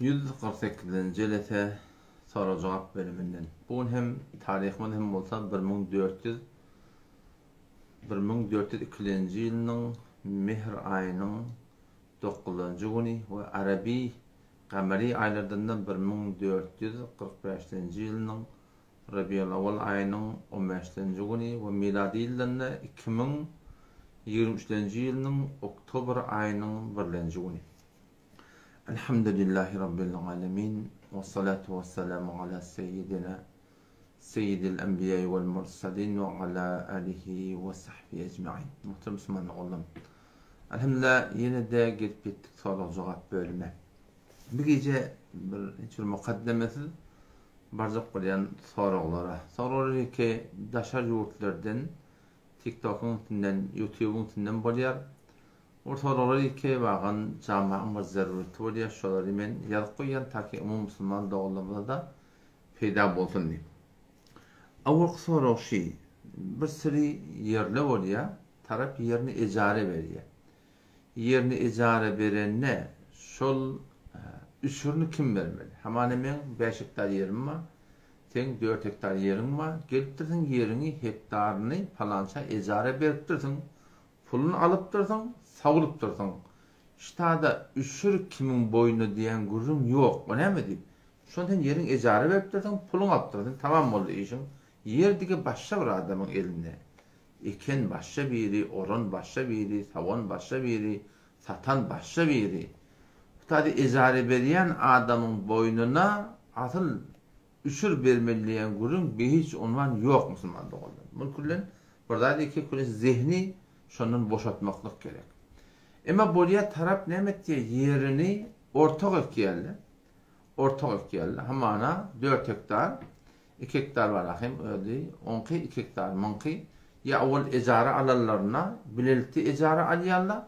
148-nji jelese sorag-jogap bölüminden. Bu gün hem taryhymyz hem bolsa 1400 1402-nji ýylynyň Mehr aýynyň dokuzynjy güni we arabi gamary aýlardan-da 1445-nji ýylynyň Rabiulawwal aýynyň on bäşinji güni we milady ýyldan-da 2023-nji ýylynyň oktobr aýynyň birlenji güni. Elhamdülillahi Rabbil alemin, wessalatu wessalamu ala seýýidina Seýýidil enbiýai wel mursalin we ala alihi we sahbihi ejmain. Muhterem musulman doganlarym! Elhamdülillah ýene-de gelip ýetdik sorag-jogap bölüme. Bu gije bir hiç bir mukaddemesiz barjak bolýan soraglara. Soraglar ki daşary ýurtlardan TikTokyň üstünden, YouTube'yň üstünden bolýar. Ol soraglar ki wagan jamagyň bir zerureti bolýar. Şolary men ýazyp goýýan taki umumy musulman doganlarymyza-da peýda bolsun diýip. Awalky sorag şi, bir siri ýerle bolýar, tarap ýerini ejara berýär. Ýerini ejara berende şol üşürini kim bermeli? Hamana meň bäş hektar ýerim bar, seň dört hektar ýeriň bar, gelipdirsiň ýeriňi hektaryny palança ejara beripdirsiň, puluny alypdyrsyň, sawulypdyrsyň. Ştada üşür kimiň boýnuna diýen gürrüň ýok. O näme diýip? Şony sen ýeriňi ejara beripdirsiň, puluňy alypdyrsyň, tamam boldy işiň. Ýer dige başga bir adamyň elinde. Eken başga biri, oran başga biri, sawan başga biri, satan başga biri. Bu taýda ejara berýän adamyň boýnuna asyl üşür bermeli diýen gürrüň bihiç unwan ýok musulman doganlar. Muny küllen bir zat iki küllen zehni şondan boşatmaklyk gerek. Emma bolýa tarap näme etýär ýerini ortak ekýärler. Ortak ekýärler. Hamana dört hektar Iki hektar bar ahym özi, oňky iki hektar muňky. Ýa owal ejara alanlaryna bilelikde ejara alýarlar,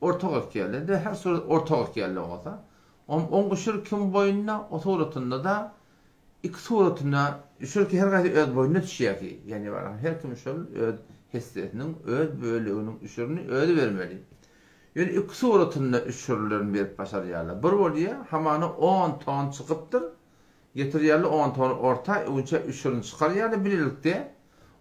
ortak ekýärler. Indi her surat ortak ekýärler bolsa. Oň oň üşür kim boýunda, o suratynda-da iki suratynda üşür ki her haýsy öz boýnuna düşýär ki. Ýagny bar her kim şol öz hessesiniň, öz böleginiň üşürini özi bermeli. Ýöne iki suratynda üşürlerini berip başarýarlar. Bir bolýar, hamana on ton çykypdyr, Getirýärler on tony orta, öňçä üşürini çykarýarlar bilelikde,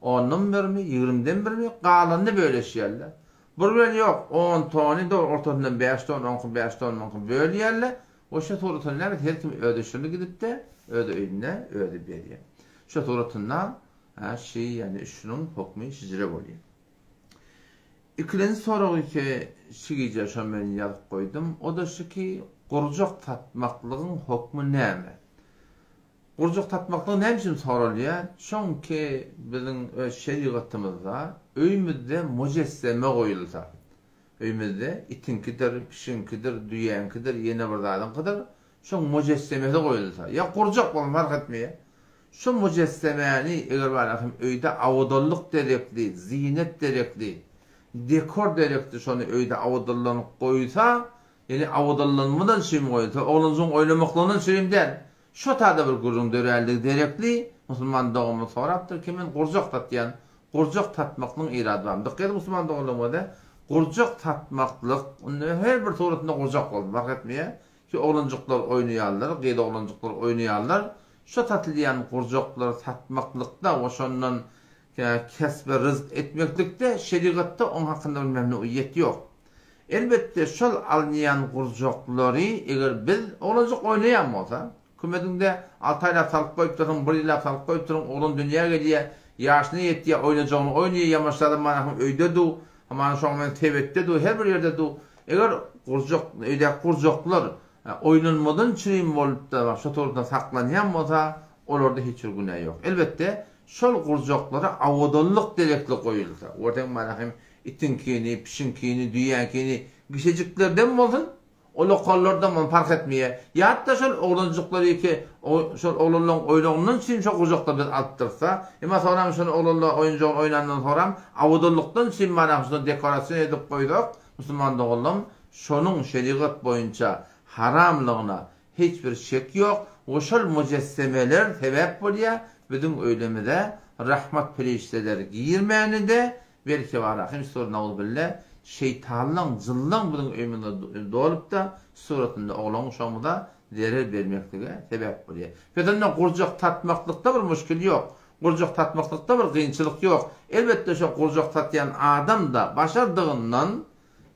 ondan birmi, ýigrimden birmi, galanyny bölüşýärler. Bir bilen ýok, on tony dogry ortasyndan bäş ton, oňky bäş ton, muňky bölýärler. We şo suratynda näme, her kim öz üşürini gidip-de, öz öýünde özi berýär. Şo suratynda şi, ýagny üşüniň hokmy şijire bolýar. Ikilenji soragy ki şu gije şo men ýazyp goýdum, o-da şu ki gurjak satmaklygyň hokmy näme? Gurjak satmaklygy näme üçin soralýar? Çünki biziň öz şerigatymyzda öýümizde mujesseme goýulsa, öýümizde itiňkidir, pişigiňkidir, düýäňkidir, ýene bir zadyňkydyr, şoň mujessemesi goýulsa, ýa gurjak bolsun fark etmeýär, Şu mujessemäni eger barasym öýde awadallyk derekli, zinet derekli, dekor derekli şony öýde awadallanyp goýsa, ýagny awadallanmadan çürim goýulsa, oglanjygyň oýnamaklygyndan çürim däl. Şo tada bir gürrüň döränligi derekli, musulman doganymyz sorapdyr ki, men gurjak satýan, gurjak satmaklygyň irady barmy? Dykgat ediň musulman doganlarymyza, gurjak satmaklyk, indi her bir suratynda gurjak bolsun, parh etmeýär, Ki oglanjyklar oýnaýarlar, gyz oglanjyklar oýnaýarlar. Şo satylýan gurjaklary satmaklykda we şondan kesbi ryzk etmeklikde şerigatda oň hakynda bir memnuiýet ýok. Elbetde şol alynýan gurjaklary eger biz oglanjyk oýnaýan bolsa, kümediňde alty aýlap salyp goýupdyrsyň, bir ýyllap salyp goýupdyrsyň, oglan dünýä gelýär, ýaşyna ýetýär, oýnajagyny oýnaýar, ýamaşlady mana öýde du, hamana şoň bilen sebetde du, her bir ýerde du. Eger gurjak, öýdäki gurjaklar oýnalmadan çürim bolup-da, şo torda saklanýan bolsa, olarda hiç bir günä ýok. Elbetde, şol gurjaklara awadanlyk derekli goýulsa, görseň mana hem itiňkini, pişiňkini, düýäňkini kişejiklerden bolsun, ulakanlardan bolsun parh etmeýär. Ýa-da şol oglanjyklary ki, şol oglanlaryň oýnagyndan çürim şol gurjaklary biz alypdyrys-da. Emma soňram şol oglanlar oýunjagyny oýnandan soňram awadanlykdan çürim mana şondan dekorasion edip goýsak, Musulman doganlarym, şonuň şerigat boýunça haramlygyna hiç bir şek ýok we şol mujessemeler sebäp bolýar biziň öýlemize rahmat perişdeleri girmänide, belki barahym sur nauzubille şeýtanlaň, jynlaň biziň öýümize dolup-da suratynda oglan uşagymyza zerer bermeklige sebäp bolýar. Pes onda gurjak satmaklykda bir muşkil ýok. Gurjak satmaklykda bir kynçylyk ýok. Elbetde şo gurjak satýan adam-da başardygyndan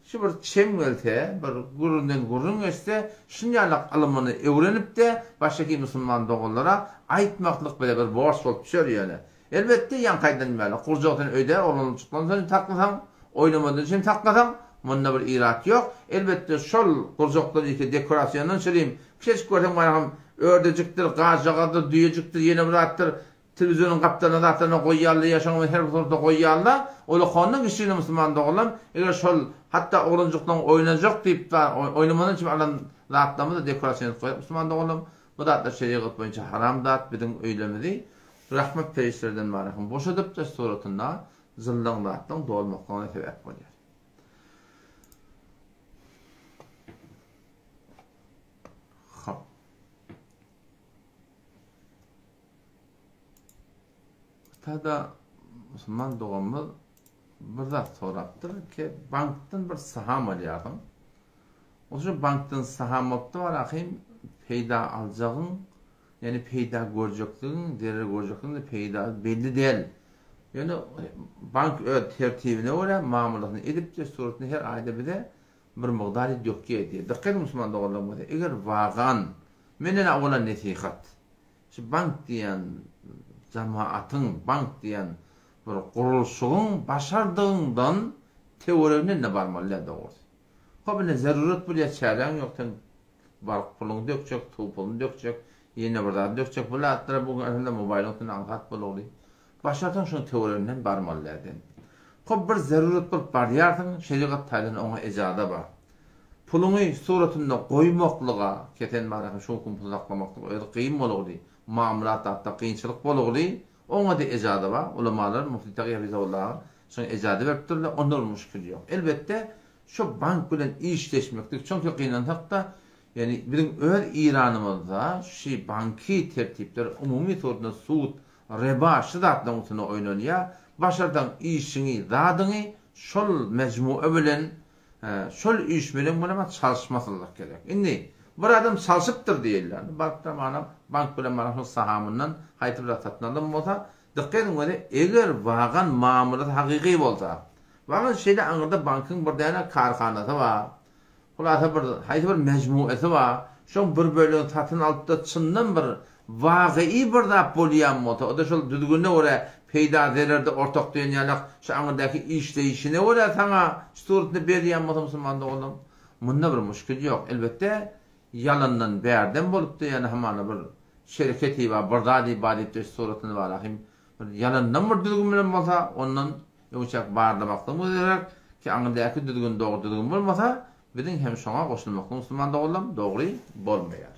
şu bir çem gelse, bir gürrüňden gürrüň geçse, şunýalak ylmyny öwrenip-de başgaki musulman doganlara aýtmaklyk bile bir borç bolup düşer ýöne. Elbetde, ýaňky aýdanym ýaly, gurjagy sen öýde oglanjykdan sen saklasaň, oýnamadan sen saklasaň, munda bir irat ýok. Elbetde, şol gurjaklar ýeke dekorasiondan çyrim, kiçejik görseň baragam ördejikdir, gazjagazdyr, düýejikdir, ýene bir zatdyr, telewizoryň gapdalyna zatlaryna goýýarlar ýa şoňa her bir suratda goýýarlar. Ol hondan kiçijigine musulman doganlarym, eger şol hatda oglanjyklaryň oýnajak diýip oýnamadan çyrim alan zatlarymyzy dekorasion edip goýýar musulman doganlarym. Bu zatlar şerigat boýunça haram zat, biziň öýlerimizi Rahmet perişdelerden barakyny boşadypdyr suratynda jynlaň zatlaň dolmaklygyna sebäp bolýar. Hop. Tada musulman doganymyz bir zat sorapdyr ki bankdan bir saham alýarsyň. Oşo bankdan saham alypdy barakym peýda aljagyň Ýöne peýda görjekligiň, zerer görjekligiň-de peýda belli däl. Ýöne bank öz tertibine görä mamlasyny edip, suratyny her aýda bize bir mugdary dökýär diýýär. Dykgat ediň musulman doganlarym bolsa, eger wagan, menden awala nesihat, şu bank diýen jamaatyň, bank diýen bir gurluşygyň başardygyňdan töwereginden-de barmaly däl dogrusy. Hop indi zerurat bolýar, çäräň ýok, sen Baryp puluňy dökjek, suw puluny dökjek, ýene bir zady dökjek. Bu zatlara bu gün aslynda mobaýlyň üstünde aňsat bolugly. Başarsaň şunuň töwereginden barmaly däl sen. Hop bir zerurat bolup barýarsyň, şerigat taýdan oňa ejaza bar. Puluňy suratynda goýmaklyga, kesen barasyn şu gün pul saklamaklyk özi kyn bolugly, mamlat zatda kynçylyk bolugly, oňa-da ejaza bar. Ulamalar Mufti Tagy Hafizahullah şoňa ejaza beripdirler, onda bir muşkil ýok. Elbetde, Şu bank bilen işleşmeklik, çünki gynansak-da, ýagny biziň öz Iranymyzda şu banki tertipler umumy suratynda sud, reba şu zatlaryň üstünde oýnalýar. Başarsaň işiňi, zadyňy şol mejmua bilen, şol üýşmeleň bilen çalyşmaslyk gerek. Indi bir adam çalşypdyr diýilýär. Barypdyr mana bank bilen mana şol sahamyndan haýsy bir zat satyn alan bolsa, dykgat ediň weli, eger wagan mamlasy hakyky bolsa, Wagyz şeýle aňyrda bankyň bir däne karhanasy bar. Hulasa bir haýsy bir mejmuasy bar. Şoň bir bölegini satyn alypda çyndan bir wagyý bir zat bolýan bolsa, o-da şol düzgüne görä peýda zererde ortak diýen ýalak şu aňyrdaky işleýşine görä saňa şu suratynda berýän bolsa musulman doganlarym munda bir muşkil ýok. Elbetde ýalandan bärden bolupdy ýöne hamana bir şereketi bar bir zady bar diýipde şu suratynda bar ahim bir ýalandan bir düzgün bilen bolsa ondan Öňçäk barlamaklygymyz gerek ki aňyrdaky düzgün dogry düzgün bolmasa, biziň hem şoňa goşulmaklygymyz musulman doganlarym dogry bolmaýar.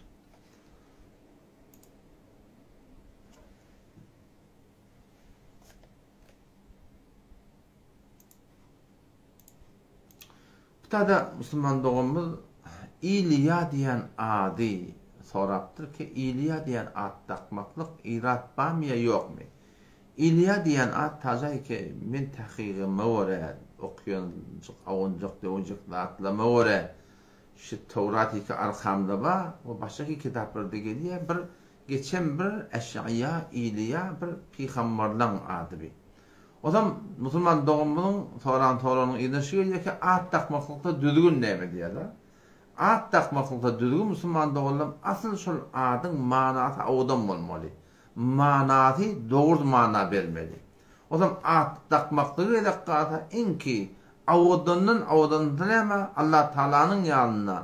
Bu tada musulman doganymyz Iliýa diýen ady sorapdyr ki, Iliýa diýen at dakmaklyk irat barmy ýa ýokmy? Iliýa diýen at tajaýki men takygyma görä, okýanjyk, awunjak-döwünjek zatlaryma görä, şu Towrat iki arkamda bar we başga kitaplarda gelýär, bir geçen bir Eşaýa, Iliýa bir pygambarlaň ady bi. Ozam musulman doganymyzyň soran soragynyň yzyna şu gelýär ki, at dakmaklykda düzgün näme diýýärler. At dakmaklykda düzgün musulman doganlarym asyl şol adyň manasy owadan bolmaly. Manasy dogry mana bermeli. Ozam at dakmaklygy gezek galsa iňki owadandan owadanysy näme Allah Tagalanyň ýanynda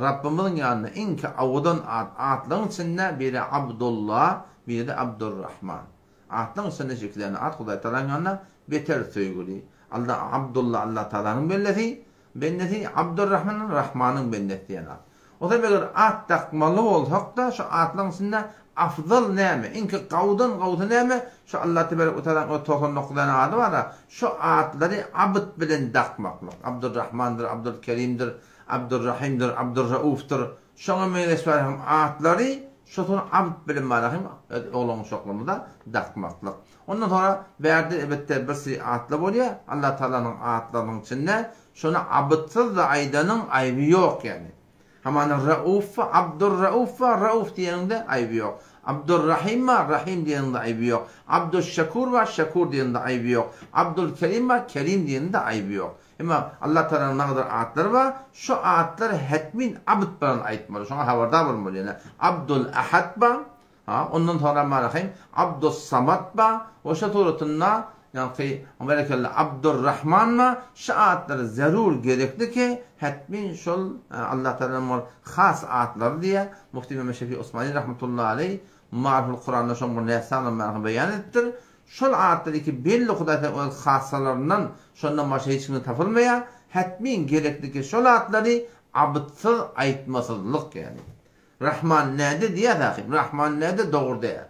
Rabbymyzyň ýanynda iňki owadan at atlaryň içinde biri Abdullah biride Abdurrahman. Atlaryň içinde çekilen at Hudaý Tagalaň ýanynda beter söýgüli. Allah Abdullah Allah Tagalanyň bendesi Bendesi Abdurrahman Rahmanyň bendesi diýen at. Ozal eger at dakmaly bolsak-da, şu atlaryň içinde afzal näme, iňki gawudan gawusy näme, şu Allah tebarek we taalaň öz 99 däne ady bar-a, şu atlary abd bilen dakmaklyk. Abdurrahmandyr, Abdulkerimdir, Abdurrahimdir, Abdurraufdyr, şoňa meňzeş bar hem atlary şo soň abd bilen bar hem öz oglan-uşaklarymyza dakmaklyk. Ondan soňra bärde elbetde bir siri atlar bolýar. Allah Tagalanyň atlarynyň içinde şony abytsyz-da aýdanyň aýby ýok ýagny. Hamana Rauf bar, Abdurrauf bar, Rauf diýeniňde aýby ýok. Abdurrahim bar, Rahim diýeniňde aýby ýok. Abduşşekur bar, Şekur diýeniňde aýby ýok. Abdulkerim bar, Kerim diýeniňde aýby ýok. Emma Allah Tagalanyň nagadyr atlary bar, şu atlary hetmin abd bilen aýtmaly, şoňa habardar bolmaly. Ýöne Abdul Ahad bar, Ha, ondan soňra Rahym, Abdus-Samad bar, we şo suratynda, ýaňky, berekella, Abdur-Rahman bar, şu atlar zerur gerekli ki, hetmin şol Allah Tagalanyň ol has atlary diýýär. Mufti Mehmet Şefi Osmani rahmetullahi aleý Maariful Kuranda şoň bir näsany marhy beýan edipdir. Şol atlar iki belli Hudaý Taala öz hassalaryndan şondan başga hiç kimden tapylmaýar. Hetmin gerekli ki, şol atlary abdsyz aýtmasyzlyk ýagny. Rahman näde diýýär sahyp. Rahman näde dogry däl.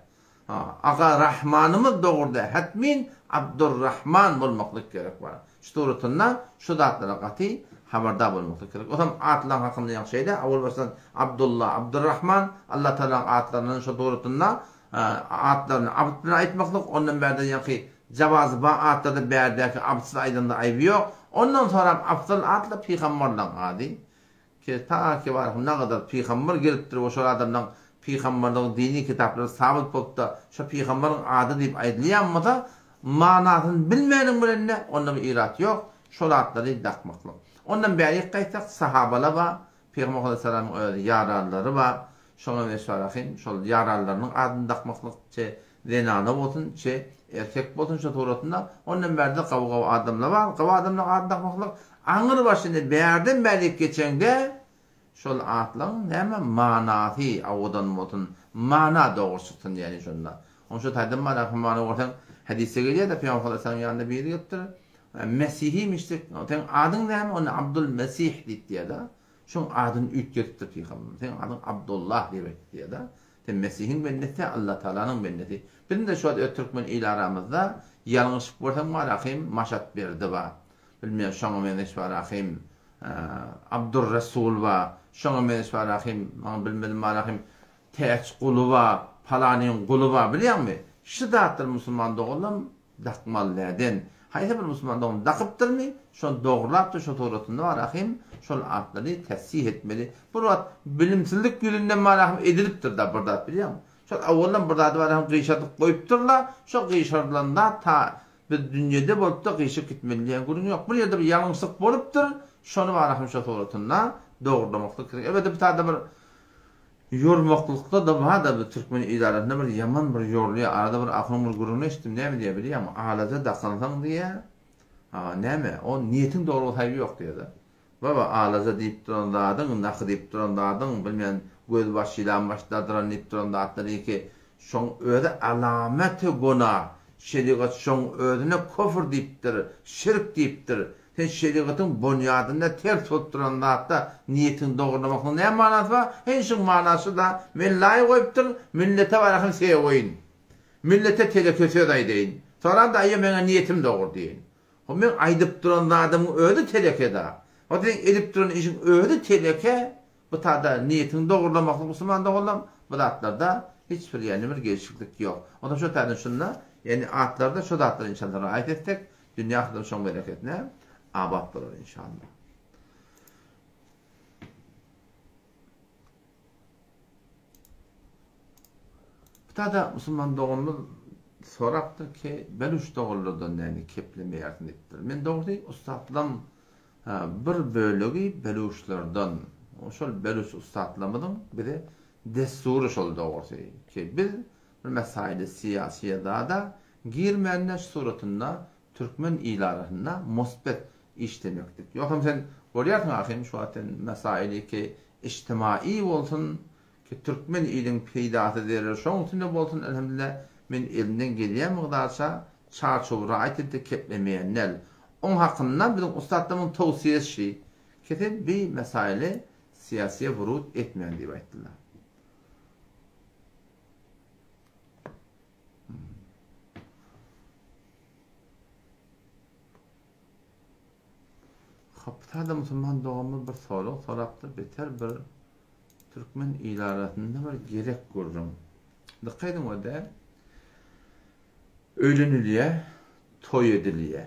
Ha, aga Rahmanymyz dogry däl. Hetmin Abdurrahman bolmaklyk gerek bar. Şu suratynda şu zatlara gaty habardar bolmaklyk gerek. Osam atlaryň hakynda ýaňky şeýle, awal başdan Abdullah, Abdurrahman, Allah Tagalaň atlaryndan şu suratynda atlaryny abd bilen aýtmaklyk, ondan bärde ýaňky jawazy bar atlarda bärdäki abdsyz aýdanda aýby ýok. Ondan soram afzal atlar pygambarlaryň ady. Ki ta ki bar nagadar pygamber gelipdir we şol adamlaň pygamberligi dini kitaplarda sabyt bolupda şo pygamberyň ady diýip aýdylýan bolsa manasyny bilmäniň bilende onda bir irat ýok şol atlary dakmaklyk. Ondan bärik gaýtsak sahabalar bar pygamber aleyhissalamyň öz ýaranlary bar şoňa meşwarahym şol ýaranlarynyň adyny dakmaklyk çe zenana bolsun çe erkek bolsun şo suratynda ondan bärde gawy gawy adamlar bar gawy adamlaryň adyny dakmaklyk Aňry başyny bärden bärik geçeňde şol atlaň näme manasy owadan bolsun, mana dogry çyksyn ýagny şonda. Oň şu taýdan bar ahmany görseň hadysda gelýär-de Pygamber sallallahu aleyhi ýanynda biri gelipdir. Mesihimiş diýip, seň adyň näme? Onda Abdul Mesih diýip diýýär-de. Şoň adyny üýtgedipdir pygamber. Seň adyň Abdullah diýip aýtdy diýýär-de. Sen Mesihiň bendesi, Allah Tagalanyň bendesi. Biziň-de şu wagt öz türkmen il aramyzda ýalňyşyp görseň bar ahym Maşat Berdi bar. Bilmeýän şoňa meňzeş bar ahym Abdurresul bar, şoňa meňzeş bar ahym, maňa bilmedim bar ahym Täç guly bar, palanyň guly bar bilýäňmi? Şu zatlar musulman doganlam dakmaly näden? Haýsy bir musulman dogan dakypdyrmy, şony dogrulapdyr şo suratynda bar ahym, şol atlary tessih etmeli. Bir wagt bilimsizlik ýüzünden bar ahym edilipdir da bir zat bilýäňmi? Şol awaldan bir zady bar ahym gyşardyp goýupdyrlar, şo gyşardylan zat ta Biz dünýede bolupda gyşyk gitmeli diýen gürrüň ýok. Bir ýerde bir ýalňyşlyk bolupdyr, şony bar ahym şo suratynda dogurlamaklyk gerek. Elbetde bu taýda bir ýormaklykda-da bar-da bu türkmen il arasynda bir ýaman bir ýorulýar. Arada bir ahunyň bir gürrüňini eşitdim. Näme diýýär bilýäňmi? Alaja dakynsaň diýýär, näme, o niýetiň dogry bolsa aýby ýok diýýär-de. Baba, alaja diýip duran zadyň, naky diýip duran zadyň, bilmen, gözbaş, ýylanbaş, dadyran diýip duran zatlaryňky, şoň özi alameti gona. Şerigat şoň özüne köfür diýipdir, şirk diýipdir. Sen şerigatyň bonýadynda ters bolup duran zatda niýetiňi dogurlamaklygyň näme manasy bar? Hen şuň manasy-da, men laý goýupdyryn, millete barahyn seýoýyn. Millete teleke söz aýdaýyn. Soran-da, aýa, meňe niýetim dogry diýeýin. Ho meň aýdyp duran zadymyň özi teleke-da. Ho seň edip duran işiň özi teleke, bu tada niýetiňi dogurlamaklyk musulman doganlam, bu zatlarda hiç bir ýagny bir gelşiklik ýok. Onsoň şo taýdan şunda ýagny atlarda şo zatlary inşallah raýat etsek, dünýe ahyret şoň bereketine abat bolar inşallah. Butada musulman doganymyz sorapdyr ki, Beluş doganlardan näme keplemeýärsiň diýipdir. Men dogrusy ussatlam bir bölegi beluşlardan. Şol beluş ussatlarymyzyň bize dessury şol dogrusy ki, biz bir mesaili syýasy zada girmände şu suratynda türkmen il arasynda mosbet işlemekdik. Ýogsam sen görýärsiň ahym şu wagt sen mesaili ki ijtimai bolsun ki türkmen iliň peýdasy zereri şoň üstünde bolsun elhamdülillah men elimden gelýän mygdarça çarçuw raýat edip keplemeýän däl. Oň hakynda biziň ussatlarymyzyň towsiýesi şi ki siz bi mesaili syýasyýa wurut etmäň diýip aýtdylar. Hapytada musulman doganymyz bir sorag sorapdyr, beter bir türkmen il arasynda bir gerek gürrüň. Dykgat ediň o däl. Öýlenilýär, toý edilýär.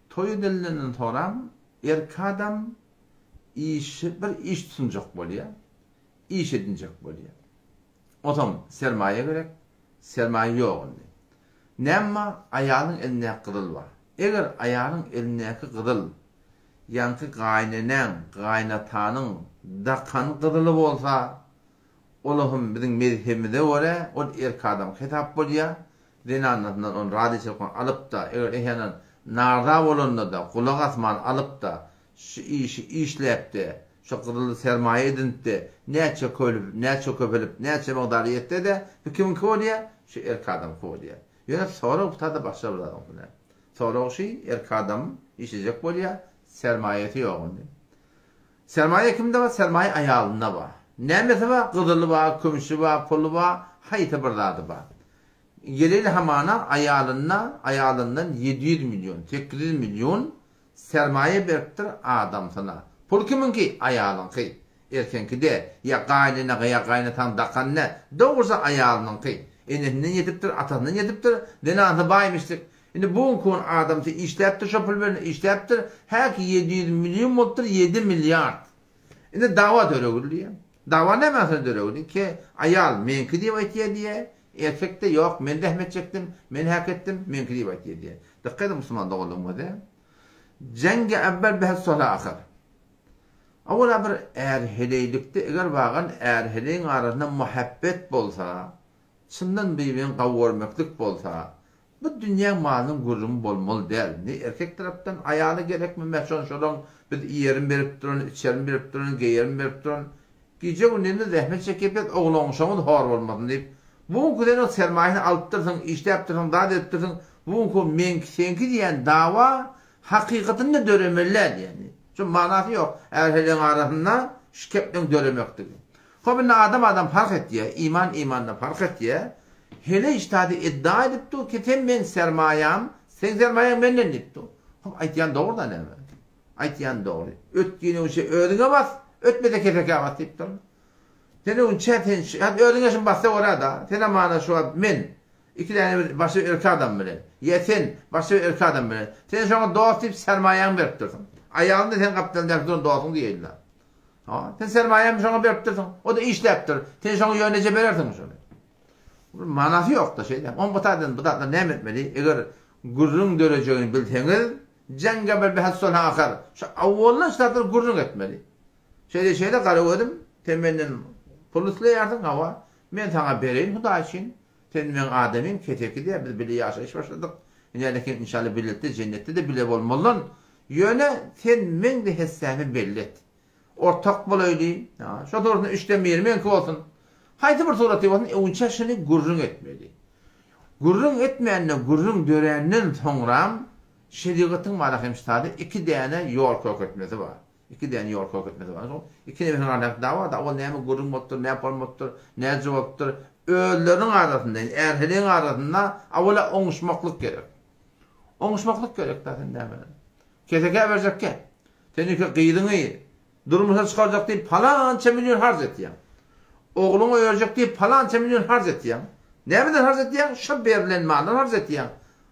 Toý edilenden soram erkek adam. Iş, bir iş tutunjak bolýar. Iş edinjek bolýar. Onsoň sermaýa gerek. Sermaýa ýok indi. Näme bar? Aýalyň elindäki gyzyl bar. Eger aýalyň elindäki gyzyl ýaňky gaýneneň, gaýnatanyň dakan gyzyly bolsa, ol hem biziň mezhebimize görä, ol erkek adamky hesap bolýar. Zenanasyndan ony razyçylykman alyp-da, eger ehýanan narza bolanda-da, gulak asman alyp-da, şu işi işläp-de, şu gyzyly sermaýa edinip-de, näçe köpelip, näçe köpelip, näçe mygdary ýetse-de, bu kimiňki bolýar? Şu erkek adamky bolýar. Ýöne sorag bu taýda başga bir zadyň üstünde. Sorag şy, erkek adam işlejek bolýar, sermaýasy ýok indi. Sermaýa kimde bar? Sermaýa aýalynda bar. Nämesi bar? Gyzyly bar, kümşi bar, puly bar, haýsy bir zady bar. Geleli hamana aýalynda, aýalyndan 700 million, 800 million Sermaýa beripdir adamsyna. Pul kimiňki? Aýalyňky. Erkeňki-de, ýa gaýynene ýa gaýynataň dakan nä, dogrusy aýalynyňky. Enesinden ýetipdir, atasyndan ýetipdir, zenanysy baýmyşdyk. Indi bu günki gün adamsy işläpdir şo pul bilen işläpdir, häki 700 million bolupdyr ýedi milliard. Indi dawa döregil diýýä. Dawa näme üçin döregil? Ki aýal meňki diýip aýtýa diýýä, erkek-de ýok men zähmet çekdim, men häk etdim, meňki diýip aýtýa diýýä. Dykgat ediň musulman doganlarymyz. Jeňge evvel behs sola ahyr. Awala bir är-heleýlikde eger bagan är-heleýiň arasynda muhabbet bolsa, çyndan bir-birini gawy görmeklik bolsa, bu dünýäň malynyň gürrüňi bolmaly däl. Ne erkek tarapdan aýala gerekmi mäşon şolaň biz iýerin berip duran, içerin berip duran, geýerin berip duran. Gije-gündizimiz zähmet çekýäpes oglanşamyz hor bolmasyn diýip. Bu günki sen o sermaýasyny alypdyrsyň, işläpdirsiň, zat edipdirsiň, bu günki o meňki-seňki diýen dawa hakykatynda döremeli däl diýen. Şu manasy ýok är-heleň arasynda şu kepleň döremekdigi. Hop indi adam adam parh etýär, iman imandan parh etýär. Heleý ştady iddia edip dur ki sen meň sermaýam, seň sermaýaň menden diýip dur. Hop aýtýan dogry-da näme? Aýtýan dogry. Ötginiňçe özüňe bas, ötmese kesekä bas diýipdir. Sen öňçä sen hadi özüňe şun bassa görä-da. Sen amana şu wagt men iki däne bir başga bir erkek adam bilen. Ýa sen başga bir erkek adam bilen. Sen şoňa dost diýip sermaýaňy beripdirsiň. Aýalyň-da seň gapdalyndaky duran dostuň diýeýin-le. Ha, sen sermaýaňy şoňa beripdirsiň. O-da işläpdir. Sen şoňa ýöneje berersiňmi şony? Bir manasy ýok-da şeýle. On bu taýdan bu zatlar näme etmeli? Eger gürrüň dörejegini bilseňiz, Jeňge bir behis soň ahyr. Şu awwaldan şu zatlar gürrüň etmeli. Şeýle şeýle Garagözüm, sen menden pul isleýärsiň, hawa, men saňa bereýin Hudaý üçin. Sen meň adamym, keseki diýýär, biz bile ýaşaýyş başladyk. Ine kim inşallah bilelikde jennetde-de bile bolmalydan. Ýöne sen meň-de hessämi belli et. Ortak bolaýly. Şo suratynda üçden biri meňki bolsun. Haýsy bir suraty bolsun, öňçä şuny gürrüň etmeli. Gürrüň etmände gürrüň döränden soňram şerigatyň bar hem ştada iki däne ýol köketmesi bar. Iki däne ýol köketmesi bar. Şol iki nebesiň arasyndaky dawa da ol näme gürrüň bolupdyr, näme bolmapdyr, näce bolupdyr. Özleriniň arasynda, ýani är-heleýiň arasynda awala oňuşmaklyk gerek. Oňuşmaklyk gerek da sen näme. Kesekä berjekkä. Sen iki gyzyňy durmuşa çykarjak diýip palança million harç etýäň. Ogluňy öýerjek diýip palança million harç etýäň. Nämeden harç etýäň? Şo berlen maldan harç etýäň.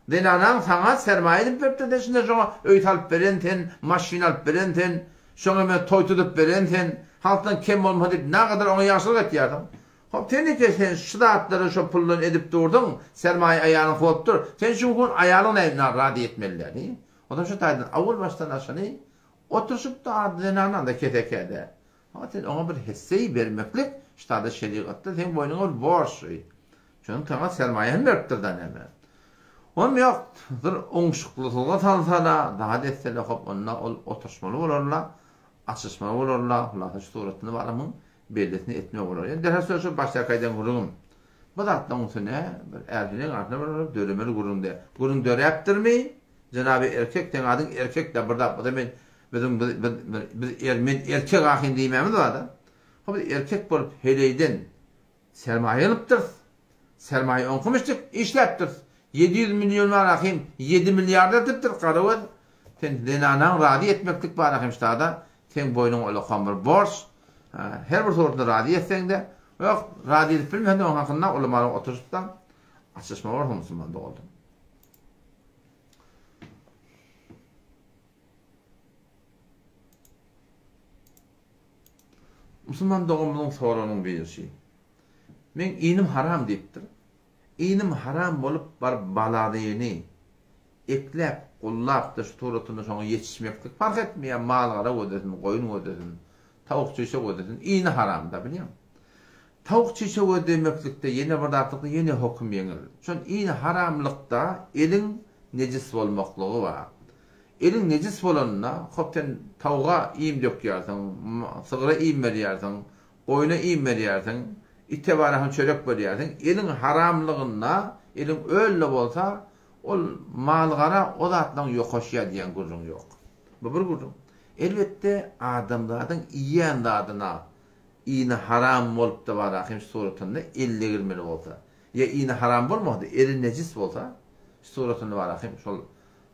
Zenanaň saňa sermaýa edip beripdir, sen şunda şoňa öý salyp beren sen, maşyn alyp beren sen, şoňa men toý tutup beren sen, halkdan kem bolmasa diýip nagadar oňa ýagşylyk etýärsiň. Hop sen eke sen şu zatlary şo puldan edip durdyň, sermaýa aýalyň bolupdyr, sen şu gün aýalyň näme razy etmeli däl. Onsoň şu taýdan owal başdan aşyny oturyşypdy ady zenanam-da kesekä-dä. Ha sen oňa bir hesseý bermeklik şu taýda şerigatda seň boýnuňa bir borç. Şonuň saňa sermaýa hem beripdir-dä näme. Onuň ýok, bir oňşuklysyga salsa-da, zat etse-de hop onda ol oturyşmaly bolar-la, açyşmaly bolar-la, hulasa şu suratyny baramyň bellisini etmek bolar. Ýöne derhal söz şu başdaky aýdan gürrüňim. Bu zatlaryň üstüne bir är-heleň arasynda bir döremeli gürrüň däl. Gürrüň döräpdirmi? Jenaby erkek, seň adyň erkek-dä, bir zat bolsa men biziň biz biz biz er men erkek ahyn diýmämiz bar-da. Hop biz erkek bolup heleýden sermaýa alypdyrys. Sermaýa oňkumyşdyk, işläpdiris. 700 million bar ahym, 7 milliard edipdir, Garagöz. Sen zenanaň razy etmeklik bar ahym ştada, seň boýnuňa ulakan bir borç. Her bir suratynda razy etseň-de, ýok, razy edip bilmeseň-de onuň hakynda ulamalar oturyşyp-da açyşma bolar musulman doganlar. Musulman doganymyzyň soragynyň birisi. Meň inim haram diýipdir. Inim haram bolup baryp balaryny ekläp, gullapdyr şu suratynda şoňa ýetişmeklik parh etmeýär, mal-gara gözlesin, goýun gözlesin, tawuk çüýşe gözlesin, ini haram-da bilýäňmi? Tawuk çüýşe gözlemeklikde ýene bir zatlykda ýene hokum ýeňil. Şol ini haramlykda eliň nejis bolmaklygy bar. Eliň nejis bolanda, hop sen tawuga iým dökýärsiň, sygra iým berýärsiň, goýna iým berýärsiň, ite barahyň çörek berýärsiň, eliň haramlygynda, eliň öl-de bolsa, ol mal-gara o zatlaryň ýokaşýar diýen gürrüň ýok. Bu bir gürrüň. Elbetde, adamzadyň iýýän zadyna ini haram bolup-da barahyň şu suratynda el degirmeli bolsa, ýa ini haram bolmasa-da, eli nejis bolsa, şu suratynda barahyň şol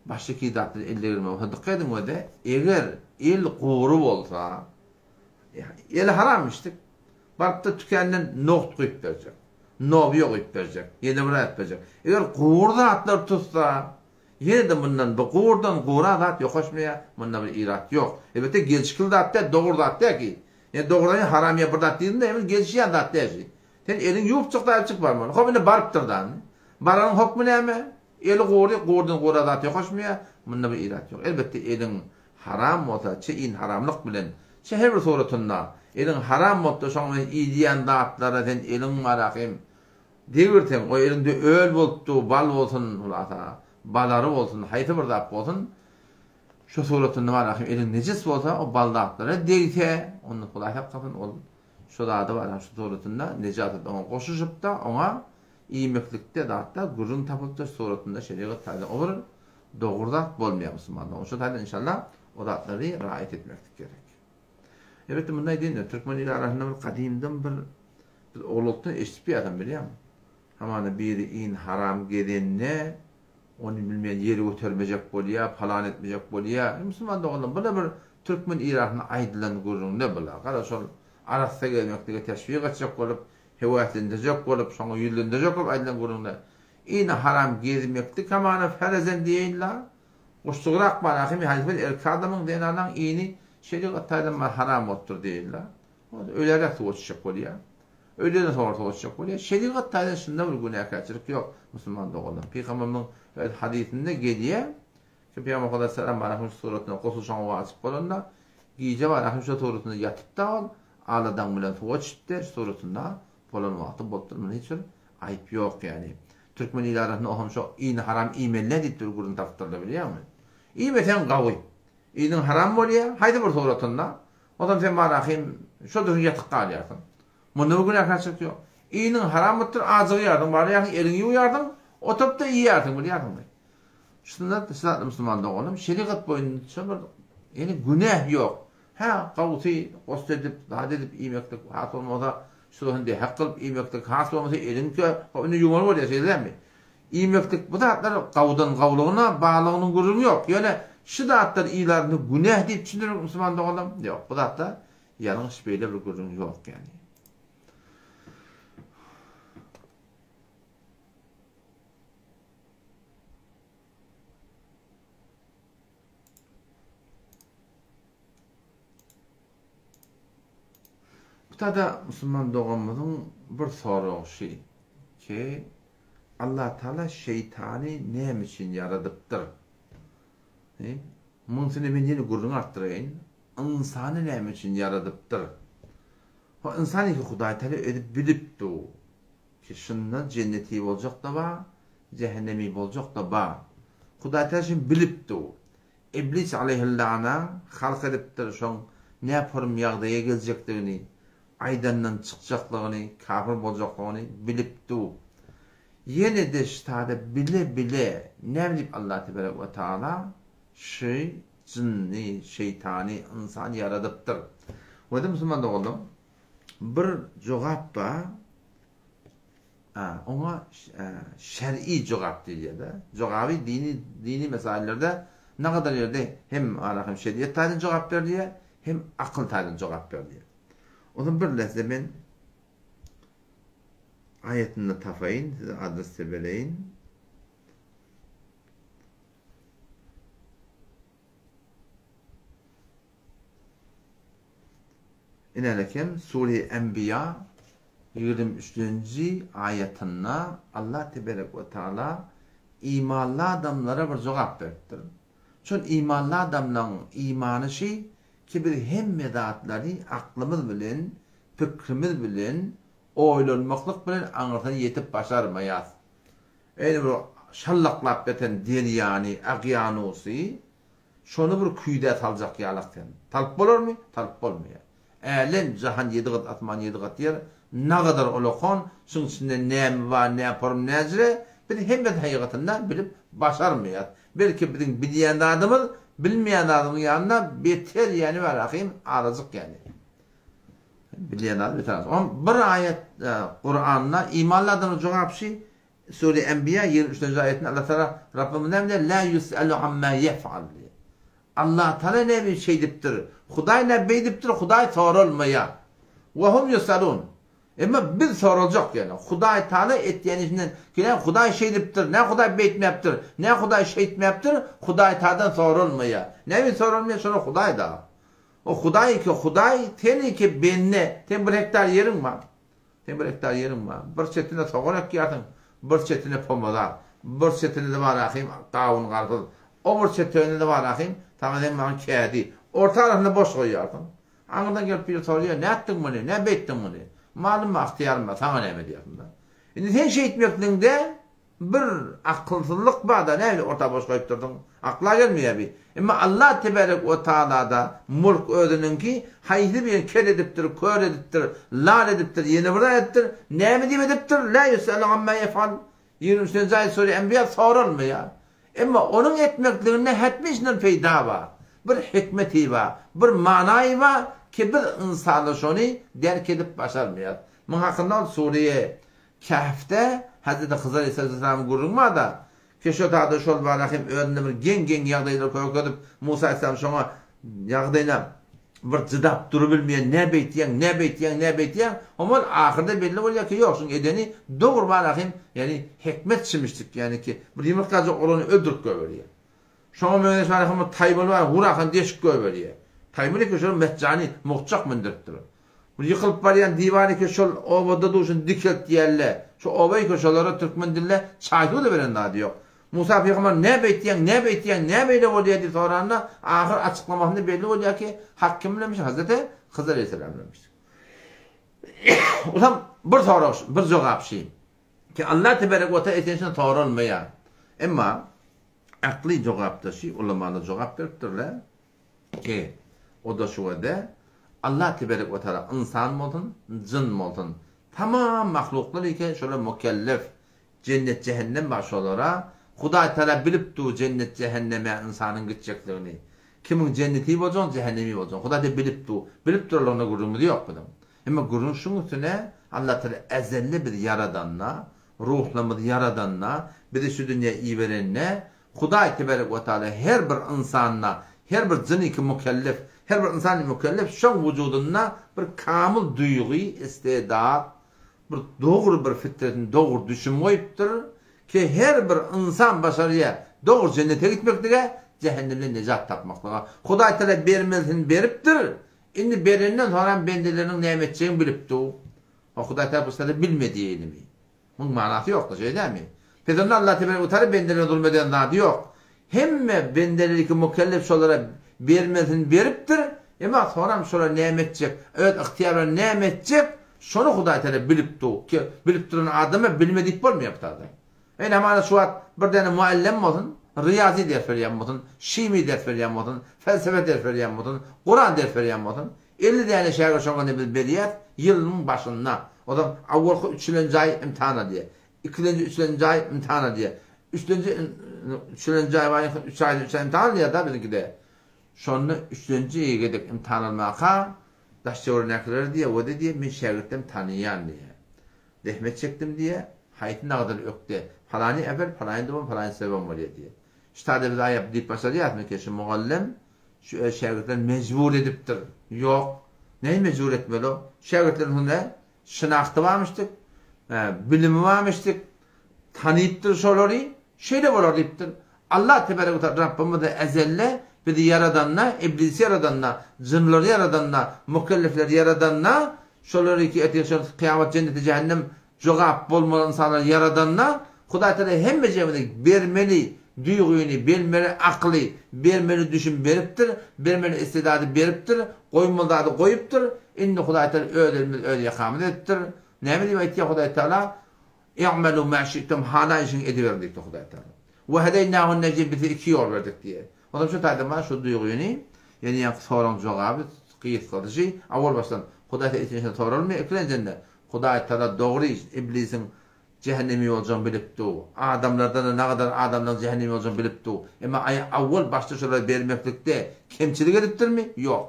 başlyky zatlara el degirmeli bolsa, dykgat ediň we-de, eger el gury bolsa, Eli haram içdik. Barypda tükenden nohut guýup berjek. Nobýa guýup berjek. Ýene bir zat berjek. Eger gury zatlar tutsa, ýene-de mundan bu gurdan gura zat ýokaşmaýar, munda bir irat ýok. Elbetde gelşikli zat däl, dogry zat däl ki. Ýa dogrudan ýa haram ýa bir zat diýdim-de, emma gelişýän zat däl şi. Sen eliňi ýuwup çyk da çyk barmaly. Hop indi barypdyr da. Baranyň hokmy näme? Eli gury, gurdan gura zat ýokaşmaýar, munda bir irat ýok. Elbetde eliň Haram bolsa, çe in haramlyk bilen, çe her bir suratynda, eliň haram bolupdyr, şoň bilen iýilýän zatlara sen eliň barahym degirseň, o eliňde öl bolupdy, bal bolsun, hulasa, balary bolsun, haýsy bir zat bolsun, şo suratynda barahym eliň nejis bolsa, o bal zatlara degse, onda Hudaý saklasyn, ol şo zady barahym şo suratynda nejasat oňa goşuşypda, oňa iýmeklikde zatda gürrüň tapypdyr, suratynda şerigat taýdan o bir Dogry zat bolmaýar musulmanlar. Şo taýdan inşallah o zatlary raýat etmeklik gerek. Elbetde munda aýdaýyn, türkmen il arasynda bir gadymdan bir biz oglanlykdan eşidip ýatam bilýäňmi? Hamana biri in haram gezende ony bilmeýän ýeri götermejek bolýar, palan etmejek bolýar. Musulman doganlar, bu-da bir türkmen il arasynda aýdylan gürrüňde bular. Gara şol arassa gezmeklige teşwik etjek bolup, höweslendirjek bolup, şoňa ýüzlendirjek bolup aýdylan gürrüňde. Ine haram gezmekdi kamana ferezen diýeýin-la. Guşjugrak bar ahymy haýsy bir erkek adamyň zenanaň ini şerigat taýdan bar haram bolupdyr diýeýin-la. Ölerek suwa düşjek bolýar. Ölenden soňra suwa düşjek bolýar. Şerigat taýdan şunda bir günäkärçilik ýok musulman doganlar. Pygamberimiziň öz hadysynda gelýär. Şu Pygamber aleyhisselam bar ahym şu suratynda gusl şoňa wajyp bolanda gije bar ahym şu suratynda ýatyp-da ol aladaň bilen suwa düşüpdi şu suratynda bolan wagty bolupdyr. Munda hiç bir Aýyp ýok ýaly. Türkmen il arasynda oham şo iýni haram iýmeli diýip bir gürrüň tapypdyrlar bilýäňmi? Iýmeseň gawy. Iýniň haram bolýa, haýsy bir suratynda. Ozam sen barahym şo durun ýatyp galýarsyň. Munda bir günäkärçilik ýok. Iýniň haram bolupdyr, ajygýarsyň, barýarsyň eliňi ýuwýarsyň, oturyp-da iýýärsiň bilýärsiňmi? Şunda siz musulman doganym, şerigat boýunça bir ýene günäh ýok. Hä, gawusy gost edip, zat edip iýmeklik, has bolmasa, şuny dehek kylyp iýmeklik, has bolmasa eliňki, hop indi ýuwmaly bolýar, şeýle dälmi? Iýmeklik, bu zatlar gawudan gawulygyna, barlygynyň gürrüňi ýok. Ýöne şu zatlar ilarynda günäh diýip düşündirmek musulman doganlarym, ýok, bu zatlar ýalňyş beýle bir gürrüň ýok ýagny. Bu tada musulman doganymyzyň bir soragy şy ki, Allah Taala şeýtany näme üçin ýaradypdyr? Munuň üstüne men ýene gürrüň artdyraýyn. Ynsany näme üçin ýaradypdyr? Ho ynsan iki Hudaý Taala özi bilipdi ki şunda jenneti boljak-da bar, jähennemi boljak-da bar. Hudaý Taala şuny bilipdi. Iblis aleýhillana halk edipdir şoň näporum ýagdaýa geljekdigini, aýdandan çykjaklygyny, kafir boljaklygyny bilipdu. Ýene-de ştada bile-bile näme diýip Allah teberek we taala şy jynny, şeýtany, ynsany ýaradypdyr. Wede musulman doganlarym bir jogap bar. Oňa şer'i jogap diýilýär-de. Jogaby dini dini mesaillerde nagadar ýerde hem ara hem şeriat taýdan jogap berilýär, hem akyl taýdan jogap berilýär. Ondan bir lehze men aýatyny tapaýyn, size adres bereýin. Inelekem Sure Enbiýa 23-nji aýatynda Allah teberek we taala imanly adamlara bir jogap beripdir. Şol imanly adamlaň imany şi ki biz hemme zatlary aklymyz bilen, pikrimiz bilen, oýlanmaklyk bilen aňyrsyna ýetip başarmaýas. Eýni bir şallaklap ýatan derýany, okeanusy Şony bir küýzä saljak ýalak sen. Salyp bolarmy? Salyp bolmaýar. Älem, jahan ýedi gat asman, ýedi gat ýer, nagadar olakan, şuň içinde näme bar, nä porum, näjre, biz hemmesini haýygatynda bilip başarmaýas. Belki biziň bilýän zadymyz, bilmeýän zadymyzyň ýanynda beter ýäni bar ahym, azajyk ýäni. Bilýän zady beter azajyk. Oňam bir aýat Kuranda imanly adamlar jogap şi, Sure Enbiýa 23-nji aýatynda Allah Taala Rabbimiz näme diýýär? La ýus'alu amma ýef'al diýýär. Allah Taala näme üçin şeýdipdir? Hudaý näme beýdipdir? Hudaý soralmaýar. Wa hum ýus'alun. Emma biz soraljak ýöne. Hudaý Taala etýän işinden ki näme Hudaý şeýdipdir, näme Hudaý beýtmäpdir, näme Hudaý şeýtmäpdir, Hudaý Taadan soralmaýar. Näme üçin soralmaýar? Şolar Hudaý da. O Hudaý ki Hudaý, sen ki bende. Sen bir hektar ýeriň bar. Seň bir hektar ýeriň bar. Bir çetine sogan ekýärsiň, bir çetine pomidor, bir çetine-de bar ahym gawun-garpyz, o bir çetine-de bar ahym saňa sen maňa kädi. Orta arasyny boş goýýarsyň. Aňyrdan gelip biri soraýar, nätdiň muny, nä beýtdiň muny? Malym bar, ygtyýarym bar, saňa näme diýýärsiň-da. Indi sen şeýtmekligiňde Bir akylsyzlyk barda nähili orta boş goýup durdyň? Akla gelmeýär bi. Emma Allah tebarek we taalada mulk özüniňki, haýsy birini kel edipdir, kör edipdir, lal edipdir, ýene bir zat edipdir, näme diýip edipdir, la ýus'alu amma ýef'al. 23-nji aýat sure Enbiýa soralmaýar. Emma onuň etmekliginde hetmi şundan peýda bar. Bir hikmeti bar, bir manaýy bar ki biz ynsanlar şony derk edip başarmaýarys. Muň hakynda ol sure Kehfde Hezreti Hyzyr aleyhisselamyň gürrüňi bar-da, ki şo taýda şol bara hem özünde bir geň-geň ýagdaýlar görkezip, Musa aleyhisselam şoňa ýagdaýyna bir jydap durubilmeýän, nä beýtýäň, nä beýtýäň, nä beýtýäň, omal ahyrda belli bolýar ki, ýok, şuň edeni dogry bara hem, ýagny hikmet çimişdik, ýagny ki, bir ýumurtgajyk ogluny öldürip goýberýär. Şoňa meňzeş bara hem bir taýmaly bar, hurakan deşik goýberýär. Taýmaly ki şol metjany mugtjak mündüripdir. Bu ýykylyp barýan diwar eke şol obada duşun dikeltýärle. Şu oba eke şolara türkmen dilinde çaý-suw-da beren zady ýok. Musa pygamber nä beýtýäň, nä beýtýäň, nä beýle bolýar diýip soranda, ahyr açyklamasynda belli bolýar ki, Hak kim bilenmiş? Hazreti Hydyr aleýhissalam bilenmiş. Olam bir sorag, bir jogap şi. Ki Allah teberek we teala etişine soralmaýar. Emma akly jogapda şi ulamalar jogap beripdirler. Ki, o-da şu wede, Allah teberek we teala ynsan bolsun, jyn bolsun, tamam mahluklar eken, şolar mukellef, jennet-jähennem bar şolara, Hudaý Teala bilip dur jennet-jähenneme ynsanyň gitjekligini. Kimiň jenneti boljagyny, jähennemi boljagyny Hudaý Teala bilip dur. Bilip duranlygynda gürrüňimiz ýok biziň. Emma gürrüň şuň üstüne, Allah Teala ezelde bizi ýaradanda, ruhlarymyzy ýaradanda, bizi şu dünýä iberende, Hudaý teberek we taala her bir ynsanda, her bir jyn iki mukellef, her bir ynsan mukellef şoň wujudynda bir kamyl duýgy, istedat, bir dogry bir fitretini dogry düşüm goýupdyr, ki her bir ynsan başarýar dogry jennete gitmeklige, jähennemden nejat tapmaklyga. Hudaý taala bermelisini beripdir, indi berenden soňram bendeleriniň näme etjegini bilip dur. Hudaý taala bu sany bilme diýeýinimi? Muň manasy ýokda, şeýle dälmi? Pes onda Allah tebarek we taala bendelere zulum eden zady ýok. Hemme bendeleri ki mukellef şolara bermesini beripdir, emma soňram şolar näme etjek, öz ygtyýary bilen näme etjek, şony Hudaý taala bilip dur. Ki bilip duran adama bilme diýip bolmaýar bu taýda. Ine hamana şu wagt bir däne muallem bolsun, riýazi ders berýän bolsun, şimi ders berýän bolsun, felsefe ders berýän bolsun, Kuran ders berýän bolsun, 50 däne şägirt şoňa indi biz berýäs, ýylyň başynda. Ozal awalky üçülenji aý imtihan alýar. Ikilenji, üçlenji aý imtihan alýar. Üçlenji, üçlenji aý bar, üç aýda üç aý imtihan alýar-da biziňkide. Şonda üçlenji gezek imtihan almaka daş-töweregindäkiler diýýär, wede diýýär, men şägirtlerimi tanaýan diýýär. Zähmet çekdim diýýär, haýsy nagdyl ökde, palany äber, palany dowam, palany sebem bolýar diýýär. Şu taýda biz aýap diýip başarýasmy şu mugallym Şu öz şägirtlerini mejbur edipdir. Ýok. Näme mejbur etmeli o? Şägirtleriň hünä şynahty barmyşdyk, bilimi barmyşdyk, tanypdyr şolary, şeýle bolar diýipdir. Allah tebarek we taala Rabbimiz ezelde Bizi ýaradanda, iblisi ýaradanda, jynlary ýaradanda, mükellefleri ýaradanda, şolary ki ertir şol kyýamat jenneti jähennem jogap bolmaly ynsanlary ýaradanda, Hudaý Tagala hemmejemize bermeli duýgyny, bermeli akyly, bermeli düşüm beripdir, bermeli istidady beripdir, goýmaly zady goýupdyr. Indi Hudaý Tagala öz elimiz öz ýakamyz edipdir. Näme diýip aýtýar Hudaý Tagala? I'melu ma şi'tum halan işiňi ediberiň diýipdir Hudaý Tagala. Ve hedeýnâhu necim biz size iki ýol berdik diýýär. Onsoň şu taýda bar şu duýgyny, ýöne ýaňky soragyň jogaby gysgadyşy, owal başdan Hudaý Tagala içine soralmaýar, ikilenjende Hudaý Tagala dogry iblisiň jähennemi boljagyny bilip dur. Adamlardan-da nagadar adamlaryň jähennemi boljagyny bilip dur. Emma aý owal başda şolary bermeklikde kemçilik edipdirmi? Ýok.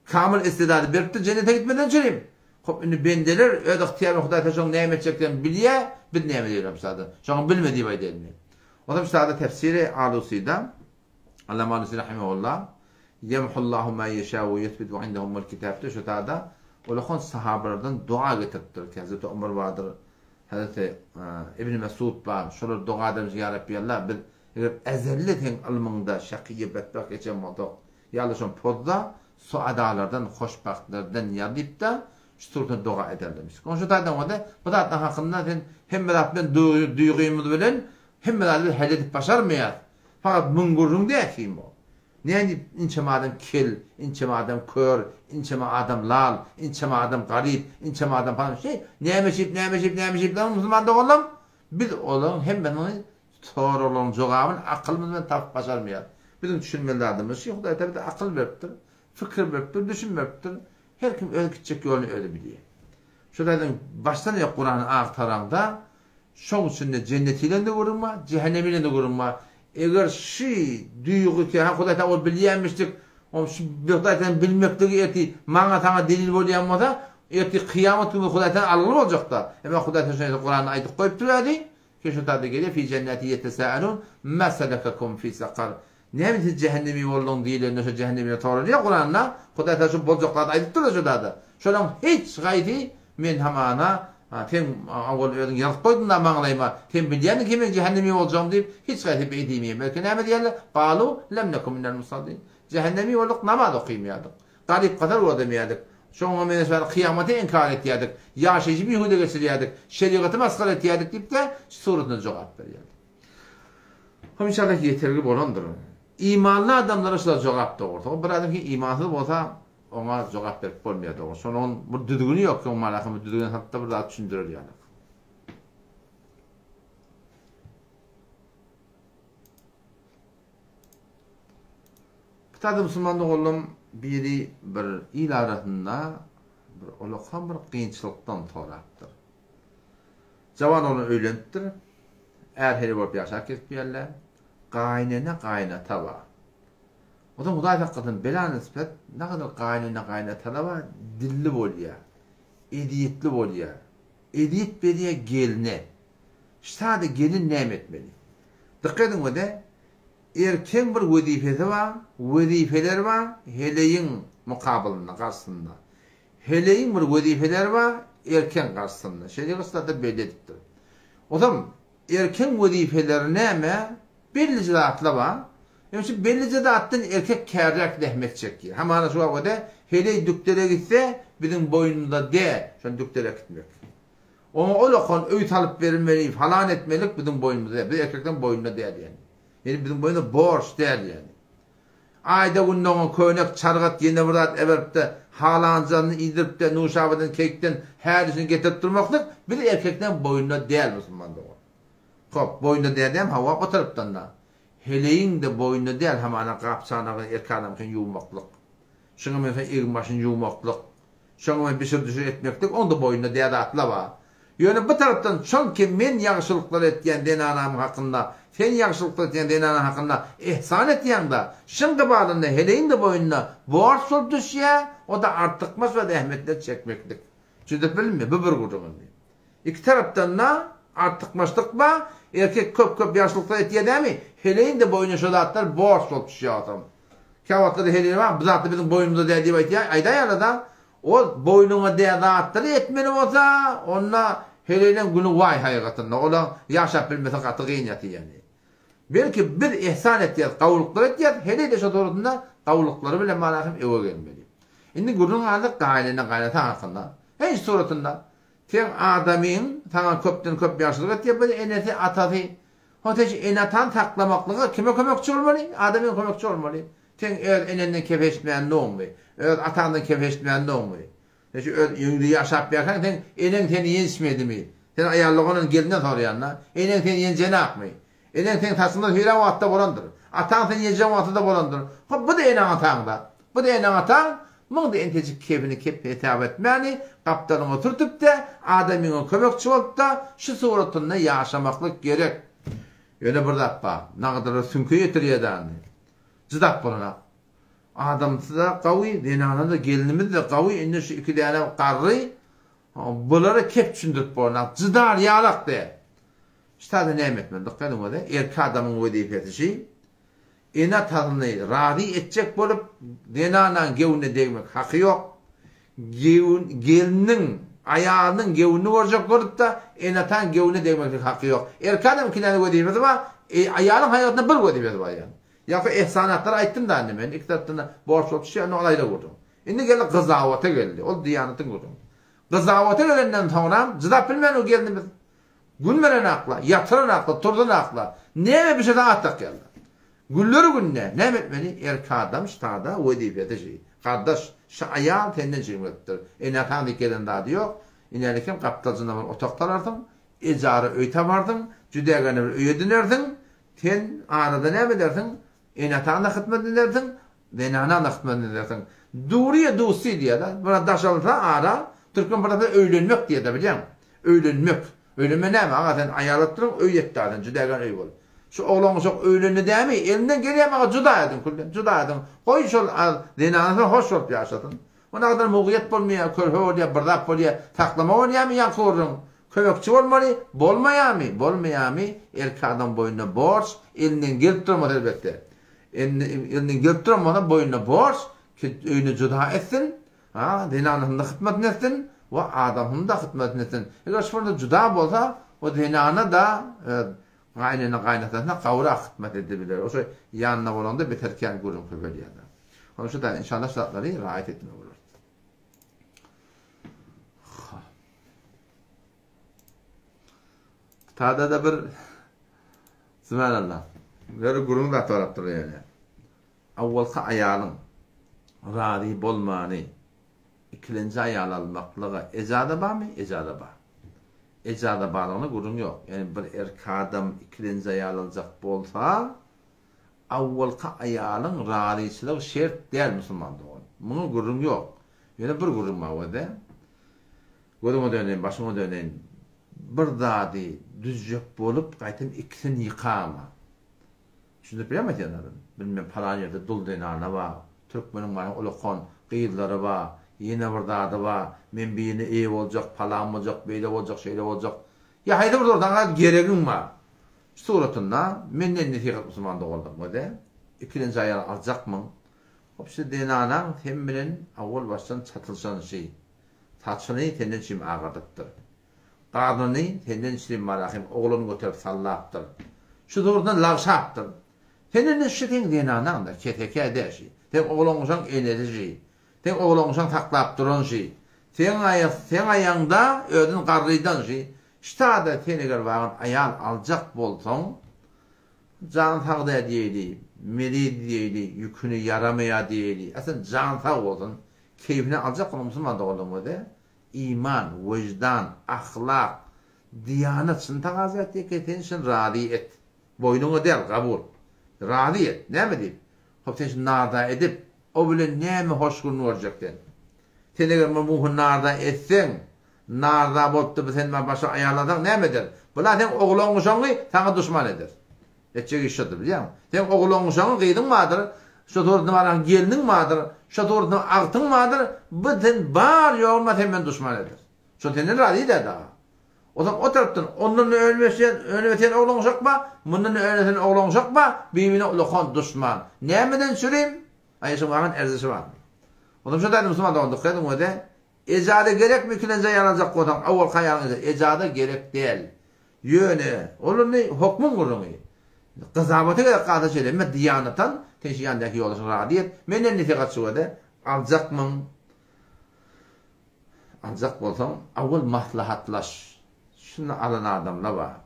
Kamyl istidady beripdir jennete gitmeden çürim. Hop indi bendeler öz ygtyýary bilen Hudaý Tagala şoň näme etjekdigini bilýä, biz näme diýelim sada. Şoňa bilme diýip aýdaýyn men. Onsoň şu sada tefsiri Alusyda Allama Alusy rahimehullah Yemhullahu ma yeşâ ve yusbit ve indehu ummul kitapda şu sada ulakan sahabalardan dua getiripdir. Ki Hazreti Omar bardyr, Hazreti Ibn Mesud bar. Şolar doga edermiş ýa Rabbi Allah biz eger ezelli seň ylmyňda şakyýa betbagt geçen bolsak Ýaly şon pozda suadalardan hoşbagtlardan ýaz diýipde şu suratda doga ederlermiş. Goňşy taýdan bolsa bu zatlaryň hakynda sen hemme zat bilen duýgymyz bilen hemme zady biz hal edip başarmaýas. Fakat müň gürrüň däl kim bu. Nädip inçeme adam kel, inçeme adam kör, inçeme adam lal, inçeme adam garyp, inçeme adam falan şeý näme şeýip näme şeýip näme şeýip musulman doganlarym biz olaryň hemmesini Soraglaryň jogabyny akylymyz bilen tapyp başarmaýarys. Biziň düşünmeli zadymyz şu, Hudaý Taala bize akyl beripdir, pikir beripdir, düşün beripdir. Her kim öz gitjek ýoluny özi bilýär. Şu zadyň başdan aýak Kurany agtaraňda, şoň içinde jenneti bilen-de gürrüň bar, jähennemi bilen-de gürrüň bar. Eger şu duýgy ki, ha Hudaý Taala ol bilýärmişdik, ol şu Hudaý Taala bilmekligi ertir maňa saňa delil bolýan bolsa, ertir kyýamat güni Hudaý Taala algyly boljakda. Emma Hudaý Taala şony Kuranda aýdyp goýupdyr özi. Ki şu taýda gelýär, Fi jennati ýetesâelûn, mâ selekekum fî sakar. Näme siz jähennemi bolduň diýilende şo jähennemiler soralýar Kuranda, Hudaý taala şu boljak zady aýdyp dur-da şu zada. Şolaň hiç haýsy men hamana sen owal özüň ýazyp goýduň-da maňlaýyma, sen bilýändiň ki men jähennemi boljagymy diýip, hiç haýsy beý diýmeýär. Belki näme diýerler? Galu lem neku minel musallin. Jähennemi bolduk, namaz okymýardyk. Garyp-gasar gözlemeýärdik. Şoňa meňzeş bäri kyýamaty inkar etýärdik. Ýaşaýşy bihuda geçirýärdik. Şerigaty masgara etýärdik diýip-de, şu suratyna jogap berýärdi. Hom inşallah ýeterli bolandyr. Imanly adamlara şular jogap dogrusy. Bir adam ki imansyz bolsa, oňa jogap berip bolmaýar dogrusy. Şonuň bir düzgüni ýok, soň malakym bir düzgün tapyp-da bir zat düşündirer ýaly. Kitada musulman doganlaryň biri bir il arasynda bir ulakan bir kynçylykdan sorapdyr. Jawan oglan öýlenipdir. Är-heleý bolup ýaşap gezip ýörler. Gaýynene gaýynata bar. Onsoň Hudaý saklasyn bela nispet nagadar gaýynene gaýynatalar bar dilli bolýar. Ezýetli bolýar. Ezýet berýär gelne. Ştada gelin näme etmeli? Dykgat ediň wede Erkegiň bir wezipesi bar, wezipeleri bar, heleýiň mukabylynda, garşysynda. Heleýiň bir wezipeleri bar, erkegiň garşysynda. Şerigat zatda belli edipdir. Ozam erkegiň wezipeleri näme? Bellije zatlar bar. Ýöne şu bellije zatdan erkek kärräk zähmet çekýär. Hamana şu wagtda heleý dükdere gitse, biziň boýnumyzda däl, şony dükdere äkitmek. Oňa ol okan öý salyp bermeli, falan etmelik biziň boýnumyzda däl. Biz erkekleň boýnunda däl ýani. Ýani biziň boýnumyzda borç däl ýani. Aýda günde oňa köýnek, çargat ýene bir zat äberipde, halanjanyny iýdiripde, nuşabadan, keýkden hälisini getirip durmaklyk biz erkekleň boýnunda däl musulman dogan. Hop, boýnunda däl diýýän hawa o tarapdan-da. Heleýiň-de boýnunda däl hamana gap-çanagyny erkek adamyňkyny ýuwmaklyk. Şuňa meňzeş egin-başyny ýuwmaklyk. Şoňa men bişir-düşür etmeklik oňda boýunda dä zatla bar. Ýöne bir tarapdan çonki men ýagşylyklar etýän zenanamyň hakynda, sen ýagşylyklar etýän zenanaň hakynda ehsan etýäň-da, şyň gybalynda heleýiň-de boýnuna borç bolup düşýä, o-da artykmaç we zähmetler çekmeklik. Çözüp bilinmi? Bu bir gürrüň indi. Iki tarapdan-da artykmaçlyk bar, erkek köp-köp ýagşylyklar etýä dämi, heleýiň-de boýnuna şo zatlar borç bolup düşýä otam. Käwagtlarda heleýler bar, bu zatlar biziň boýnumyzda däl diýip aýtýar, aýdaýarlar-da, ol boýnuňa däl zatlary etmeli bolsa, onda heleýleň güni waý haýygatynda, olaň ýaşap bilmesi gaty gyn ýaty ýany. Belki biz ehsan etýäs, gawulyklar etýäs, heleý-de şo suratynda gawulyklary bilen mana hem öe gelmeli. Indi gürrüň galdy gaýynene gaýynata hakynda. Heý suratynda seň adamyň saňa köpden köp ýagşylyk etýär bir enesi atasy. Hon sen şu ene-atany saklamaklyga kime kömekçi bolmaly? Adamyňa kömekçi bolmaly. Seň öz enenden kep eşitmän dogmy? Öz ataňdan kep eşitmän dogmy? Sen şu öz öýüňde ýaşap ýörkäň seň eneň seni ýençmedimi? Sen aýal dogandan gelinden soraýan-da. Eneň seni ýenjenakmy? Eneň seň saçyňdan süýrän wagtda bolandyr. Ataň seni ýenjen wagty-da bolandyr. Hop, bu-da eneň-ataň-da. Bu-da eneň-ataň, muň-da entejik kebini kep hesap etmäni, gapdalyňa sürtüp-de, adamyňa kömekçi bolup-da, şu suratynda ýaşamaklyk gerek. Ýöne bir zat bar, nagydara süňke ýetirýär-dä indi. Jydap bolanak. Adamsy-da gawy, zenana-da, gelinimiz-de gawy, indi şu iki däne garry, bulara kep düşündirip bolanak, jydar ýalak däl. Şu taýda näme etmeli? Dykgat ediň özi, erkek adamyň wezipesi şi, ene-atasyny razy etjek bolup, zenanaň göwnüne degmek haky ýok. Gewün, gelniň, aýalynyň göwnüni görjek bolup-da, ene-ataň göwnüne degmeklik haky ýok. Erkek adamyň iki däne wezipesi bar, aýalyň haýatynda bir wezipesi bar ýagny. Ýa-da ehsanatlary aýtdym-da indi men, iki tarapdan-da borç bolup düşýär, indi ol aýra gürrüň. Indi geldi gyzawata geldi, ol diýanatyň gürrüňi. Gyzawata gelenden soňram jydap bilmän o gelnimiz. Gün beren akla, ýatyran akla, turzan akla, näme bişirseň at dakýarlar. Günleri günde näme etmeli? Erkek adam ştada wezipesi şi. Gardaş, şu aýal senden çigim gelipdir. Ene-ataň diýip gelen zady ýok. Inälikem gapdaljynda bir otag talarsyň, ejara öý taparsyň, jüdägene bir öý edinersiň, Sen arada näme edersiň? Ene-ataňa-da hyzmat edersiň, zenana-da hyzmat edersiň. Duryýa dusy diýýär-de. Biraz daş alynsa ara, türkmen bir zada öýlenmek diýýär-de bilýäňmi? Öýlenmek. Öýlenme näme? Aga sen aýal alyp duruň, öý et-dä sen, jüdägän öý bol. Şu oglan-uşak öýlendi dämi? Elinden gelýärmi aga juda ediň külden, juda ediň. Goý şol zenanasy hoş bolup ýaşasyn. Onagdan mugyýet bolmaýar, körpe bolýar, bir zat bolýar. Saklama bolýarmy ýaňky gürrüň? Kömekçi bolmaly, bolmaýarmy? Bolmaýarmy? Erkek adam boýnuna borç, elinden gelip duran bolsa elbetde. Elinden gelip duran bolsa boýnuna borç, ki öýüni juda etsin, ha, zenanasynyň-da hytmatyny etsin we adamsynyň-da hytmatyny etsin. Eger şu bolsa juda bolsa, o zenana-da öz gaýynene gaýynatasyna gowrak hytmat edibiler. Oşo ýanynda bolanda beter kän gürrüň köpelýär. Onuň üçin da inşallah şu zatlary raýat etmeli bolar. Tada da bir Subhanallah. Böyle gürrüň zat barap dur ýöne. Awwalky aýalyň razy bolmany ikilenji aýal almaklyga ejaza barmy? Ejaza bar. Ejaza barlygyna gürrüň ýok. Ýani bir erkek adam ikilenji aýal aljak bolsa, Awwalky aýalyň razyçylygy şert däl musulman dogan. Muňa gürrüň ýok. Ýöne bir gürrüň bar wede. Gözüňe döneýin, başyňa döneýin. Bir zady düzjek bolup gaýtam ikisini ýykama. Düşündirip bilýärmi aýtýan zadym? Bilmem palan ýerde dul zenana bar, türkmeniň mana ulakan gyzlary bar, ýene bir zady bar, men birine eýe boljak, palan boljak, beýle boljak, şeýle boljak. Ýa haýsy bir zat saňa geregiň bar. Suratynda menden nesihat musulman doganlarym göze ikilenji aýal aljakmyň hop şu zenanaň sen bilen awwal başdan çatylşan şy saçyny senden çim agardypdyr garnyny senden çirim marahym oglan göterip sallapdyr şu suratynda lagşapdyr sen indi şu seň zenanaňda kesekä dä şy seň oglangyşaň enesi şy seň oglangyşaň saklap duran şy seň aýak seň aýaňda özün garrydan şy Ştada sen eger wagyt aýal aljak bolsaň, jan sag dä diýeýli, meriz diýeýli, ýüküni ýaramaýa diýeýli, a sen jan sag bolsun, keýpine aljak bolsaň musulman doganlaryň özi iman, wyždan, ahlak, diýanat şuny tagaza etýär ki sen şuny razy et. Boýnuňa däl, gabul. Razy et. Näme diýip? Hop sen şuny narda edip, o bilen näme hoş gün görjek sen? Sen eger muny narda etseň, Narza bolupdy bu sen maňa başga aýal alsaň näme eder? Bula seň oglangyşaňy saňa duşman eder. Etjek iş şodur bilýäňmi? Seň oglangyşaňy gyzyň bardyr, şo suratynda baraň gelniň bardyr, şo suratynda agtyň bardyr, bu sen bar ýogyň bar sen meni duşman eder. Şo senden razy däl daga. Ozaň o tarapdan ondan-da önüp-ösýän, önüp-ösen oglangyşak bar, mundan-da önüp-ösen oglangyşak bar, bir-birine ulakan duşman. Nämeden çürim? Aý şoň maňa erzişi barmy? Ozaň şo taýda musulman dogan dykgat ediň öze. Ejaza gerekmi ikilenji aýal aljak bolsaň owalky aýalyň ejaza gerek däl. Ýöne ol indi hokmuň gürrüňi. Gyzabata gerek galsa şeýle, emma diýanatan sen şu ýandaky ýoldaşyňy razy et. Menden nesihat şu wede, aljakmyň? Aljak bolsaň, awwal maslahatlaş. Şuny alan adamlar bar.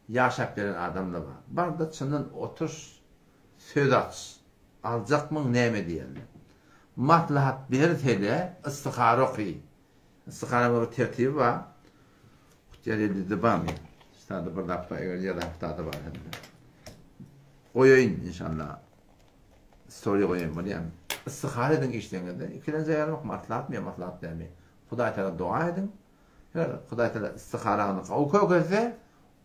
Ýaşap gelen adamlar bar. Bar-da çyndan otuş, söz aç. Aljakmyň näme diýerler. Maslahat bersele, istihara oky. Istiharanyň bir tertibi bar. Hutýar elinde barmy? Sada bir zat bar, eger ýazan kitabda bar hemde. Goýaýyn inşallah. Story goýaýyn bolýamy? Istihara ediň işleriňizde. Ikilenji aýalmak maslahatmy ýa maslahat dälmi? Hudaý Tagala doga ediň. Eger Hudaý Tagala istiharaňyzy gowy köketse,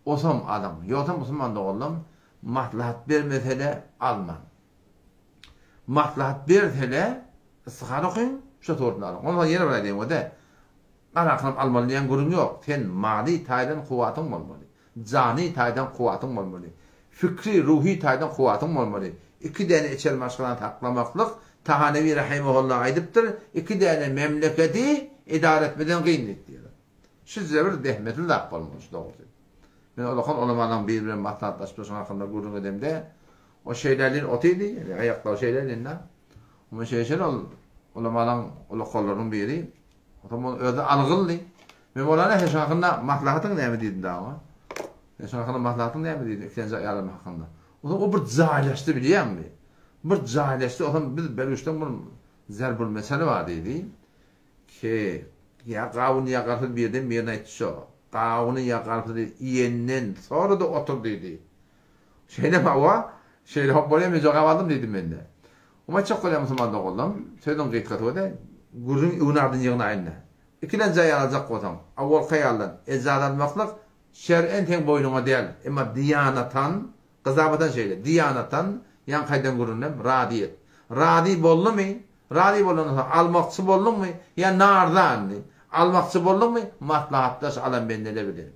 osam alyň. Ýogsam musulman doganlarym maslahat bermesele almaň. Maslahat bersele istihara okyň, şo suratynda alyň. Ondan soň ýene bir aýdaýyn wede. Gara kylyp almaly diýen gürrüň ýok. Sen maliý taýdan kuwwatyň bolmaly. Jany taýdan kuwwatyň bolmaly. Fikri, ruhy taýdan kuwwatyň bolmaly. Iki däne içeri maşgalany saklamaklyk, Tahanewi rahimehulla aýdypdyr, iki däne memleketi edara etmeden gyn diýipdir. Şu jebir zähmetli zat bolmaly şu dogrusy. Men olakan ulamalaryň biri bilen maslahatlaşyp şoň hakynda gürrüň edemde, o şeýlelin otyrdy, ýagny aýaklary şeýlelin-de. Onda şeýşen ol ulamalaryň ulakanlarynyň biri. Otam ol özi algyldy. Men bolana sen şoň hakynda maslahatyň näme diýdim dagy oňa. Sen şoň hakynda maslahatyň näme diýdim ikilenji aýalym hakynda. Onsoň o bir jaýlaşdy bilýäňmi? Bir jaýlaşdy, onsoň biz Beluşdan bir zerbul mesele bar diýdi. Ki, ýa gawun ýa garpyz birden birine aýtdy şo. Gawuny ýa garpyzy iýenden sonra-da otur diýdi. Şeýlemi hawa, şeýle hop bolýa men jogap aldym diýdim mende. Oňa aýtjak bolýan musulman doganlarym, sözüň gysgasy bolýa, gürrüň öwün-ardyn ýygnaýyn-da. Ikilenji aýal aljak bolsaň, awalky aýaldan ejaz almaklyk şer'en seň boýnuňa däl, emma diýanatan, gyzabatan şeýle, diýanatan, ýaňky aýdan gürrüňlem, razy et. Razy boldumy, razy bolandan soň almakçy bolduňmy, ýa narza indi, almakçy bolduňmy, maslahatlaş alan bendeler bilen.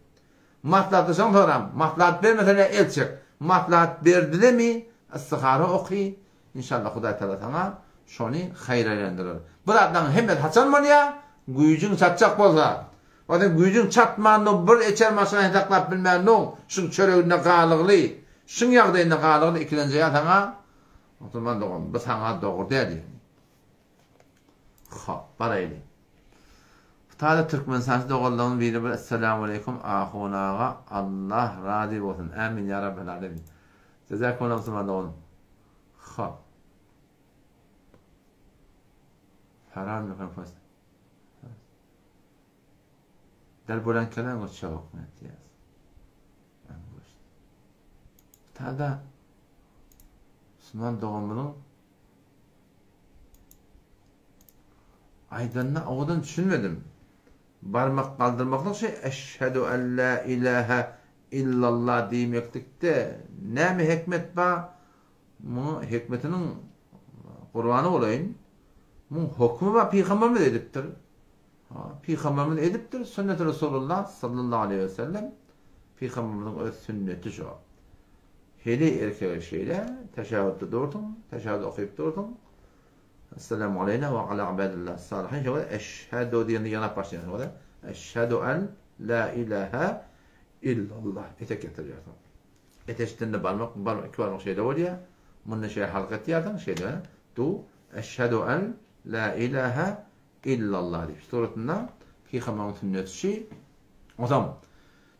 Maslahatlaşaň soram, maslahat bermeseler el çek. Maslahat berdilemi, istihara oky, inşallah Hudaý Tagala saňa şony haýra aýlandyrar. Bu zatlaryň hemmesi haçan bolýar? Güýjüň çatjak bolsa. O sen güýjüň çatmanda bir eçer maşgalaňy saklap bilmändoň, şuň çöreginde galygly, şuň ýagdaýynda galygly ikilenji aýal saňa, musulman dogan, bu saňa dogry däl ýagny. Hop, baraýly. Hytaýda Türkmenistançy doganlaryň biri bir Esselamualeýkum Ahun aga Allah razy bolsun. Ämin ýa Rabbel alemin. Jazakumullah musulman doganym. Hop. Haram mikrofon. Der bolan kelam goçça hokmet ýaz. Hytaýda musulman doganymyzyň Aýdanyna owadan düşünmedim. Barmak galdyrmaklyk şeý Eşhedü en la ilahe illallah diýmeklikde näme hikmet bar? Muňa hikmetiniň gurbany bolaýyn. Muň hokmy bar pygamberimiz edipdir. Ha, pygamberimiz edipdir. Sünneti Resulullah sallallahu aleyhi ve sellem pygamberimiziň öz sünneti şo. Heleý erkege şeýle, teşehhütde dursuň, teşehhüt okyp dursuň. Esselamu aleýna we ala ibadillah salihin. Şeýle eşhedü diýende ýanap başlaýarsyň. Şeýle eşhedü en la ilaha illallah etek getirýärsiň. Eteşdende barmak, barmak iki barmak şeýle bolýar. Munda şeýle halk etýärsiň, şeýle du eşhedü en la ilaha illallah diýip. Suratynda Pygamberyň sünneti şi. Onsoň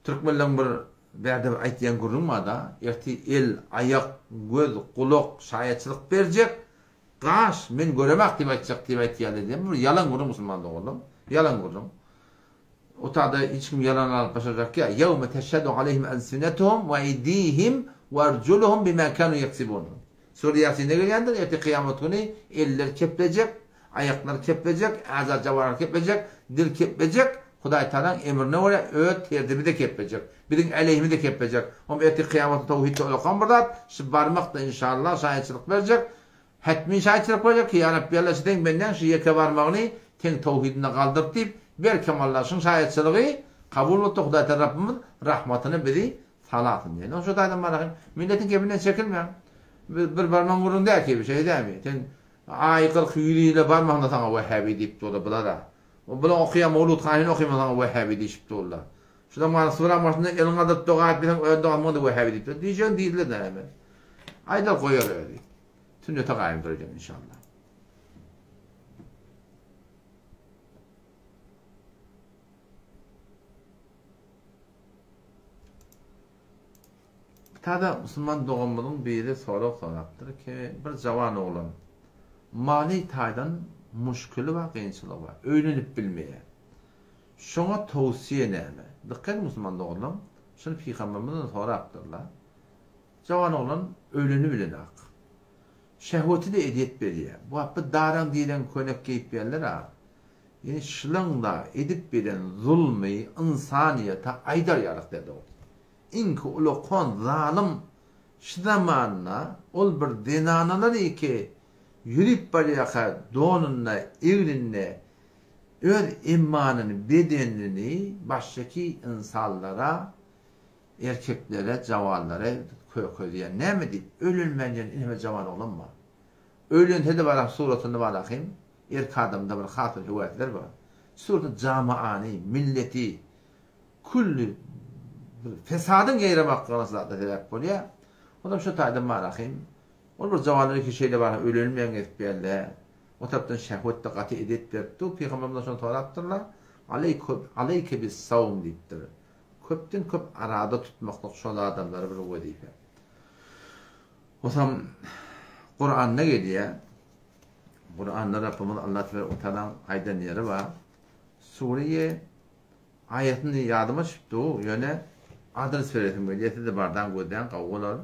Türkmenleň bir bärde bir aýtýan gürrüň barda, ertir el, aýak, göz, gulak şaýatçylyk berjek, gaş men göremak diýip aýtjak diýip aýtýarlar diýen bir ýalan gürrüň musulman doganlarym. Ýalan gürrüň. O tada hiç kim ýalan alyp başarjak ýa. Ýewme teşhedü aleýhim elsinetuhum we eýdihim we erjuluhum bima kanu ýeksibun. Sure Ýasinde gelýändir, ertir kyýamat güni eller keplejek, Aýaklar keplejek, äza-jawarar keplejek, dil keplejek, Hudaý Tagalaň emrine görä öz terzimize keplejek. Biziň äleyhimize keplejek. Hom ertir kyýamatda towhidde olakan bir zat, şu barmak-da inşallah şaýatçylyk berjek. Hetmin şaýatçylyk berjek ki, ýa Rabbi Alla şu seň bendäň şu ýeke barmagyny seň towhidinde galdyryp diýip, berkem Alla şuň şaýatçylygy kabul bolupdyr Hudaý Tagala Rabbymyz rahmatyna bizi salasyn diýen. Ony şu taýdan baraýyn. Milletiň kepinden çekilmäň. Bir barmagyň gürrüň däl ki, şeýle dälmi? Sen Aý 40 ýüz ýyla barmanda saňa wehhabi diýip durlar bulara. Bulaň okaýan mowlud hanyny okamasaň wehhabi diýişip durlar. Şu zamanyň suraň başynda eliňi galdyryp doga etmeseň öz dogamyňa-da wehhabi diýipdir. Diýjegini diýdiler näme. Aýdar goýar özi. Sünnete gaýym durýan inşallah. Tada musulman doganymyzyň biri sorag sorapdyr ki, bir jawan oglan maliý taýdan muşkili bar, kynçylygy bar, öýlenip bilmeýär. Şoňa towsiýe näme? Dykgat ediň musulman doganlarym, şuny pygamberimizden sorapdyrlar. Jawan oglan öýlenibilenak. Şehweti-de ezýet berýär. Bu wagt bir daraň-direň köýnek geýip geldiler-a. Ýene şylaň-da edip beren zulmy ynsanyýete aýdar ýalyk däl dogry. Iňki ulakan zalym şu zamanda ol bir zenanalar iki ýörip barýarka donunda egninde öz imanyny bedenini başdaki ynsanlara erkeklere jawanlara kökezýär näme diýip öýlenmän ýören ineme jawan oglan bar öýlensede barak suratyny barakym erk adamda bir has bir höwesler bar suraty jamaany milleti külli bir fesadyň ýaýramaklygyna zatlar sebäp bolýar. Olam şo taýdan barahym. Ol bir jawanlar iki şeýle bar, ölenmeýän gezip geldi. O tarapdan şehwet-de gaty edet berip dur. Pygamberimiz şony sorapdyrlar. Aleýke aleýke bis sawm diýipdir. Köpden köp arada tutmaklyk şol adamlara bir wezipe. Osam Kuranda gelýär. Kuranda Rabbimiz Allah tebarek we taalaň aýdan ýeri bar. Sure Aýatyny ýadyma düşüp dur, ýöne adres beresim gelýär, siz-de bardan gözläň, gowy bolar.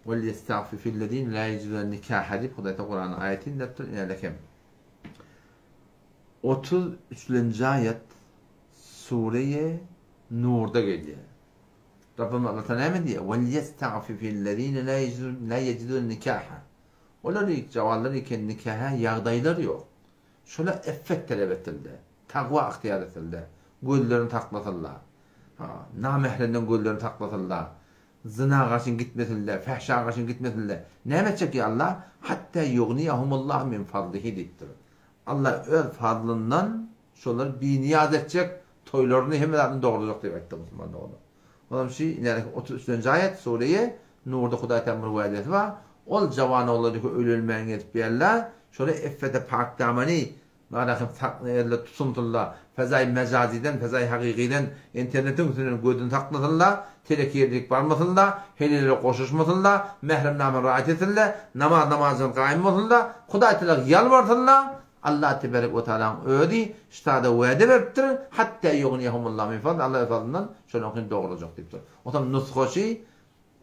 Wal yesta'fifillezine la yejidune nikaha diýip Hudaý Taala Kuranda aýaty inderipdir, inelekem. 33-nji aýat Sure-i Nurda gelýär. Rabbym Allah Taala näme diýýär? Wal yesta'fifillezine la yejidune nikaha. Olar jawanlar eken nikaha ýagdaýlary ýok. Şolar iffet talap etsinler, takwa ygtyýar etsinler, gözlerini saklasynlar. Ha, namähremden gözlerini saklasynlar. Zyna garşy gitmesinler, fähşa garşy gitmesinler. Näme etjek ýa Allah? Hatta yughniyahumullahu min fadlihi diýipdir. Allah öz fazlyndan şolary binyýaz etjek, toýlaryny hemme zadyny dogrulajak diýip aýtdy musulman doganlar. Olam şi inädeki 33-nji aýat sureýe Nurda Hudaý Taala bir wädesi bar. Ol jawan oglan ýeke öýlenmän gezip ýärler. Şola effede pak damany Marahyp sakla tutunsynlar. Fezaý mejaziden, fezaý hakykydan, internetiň üstünden gözüni saklasynlar, telekirlik barmasynlar, helelere goşuşmasynlar, mähremnama raýat etsinler, namaz namazdan gaýym bolsunlar, Hudaý Taala ýalbarsynlar, Allah teberek we taalaň özi ştada wade beripdir, Hatta ýugniyahumullahu min fadli, Allah öz fazlyndan şolaryňkyny dogrulajak diýipdir. Otam nusgaçy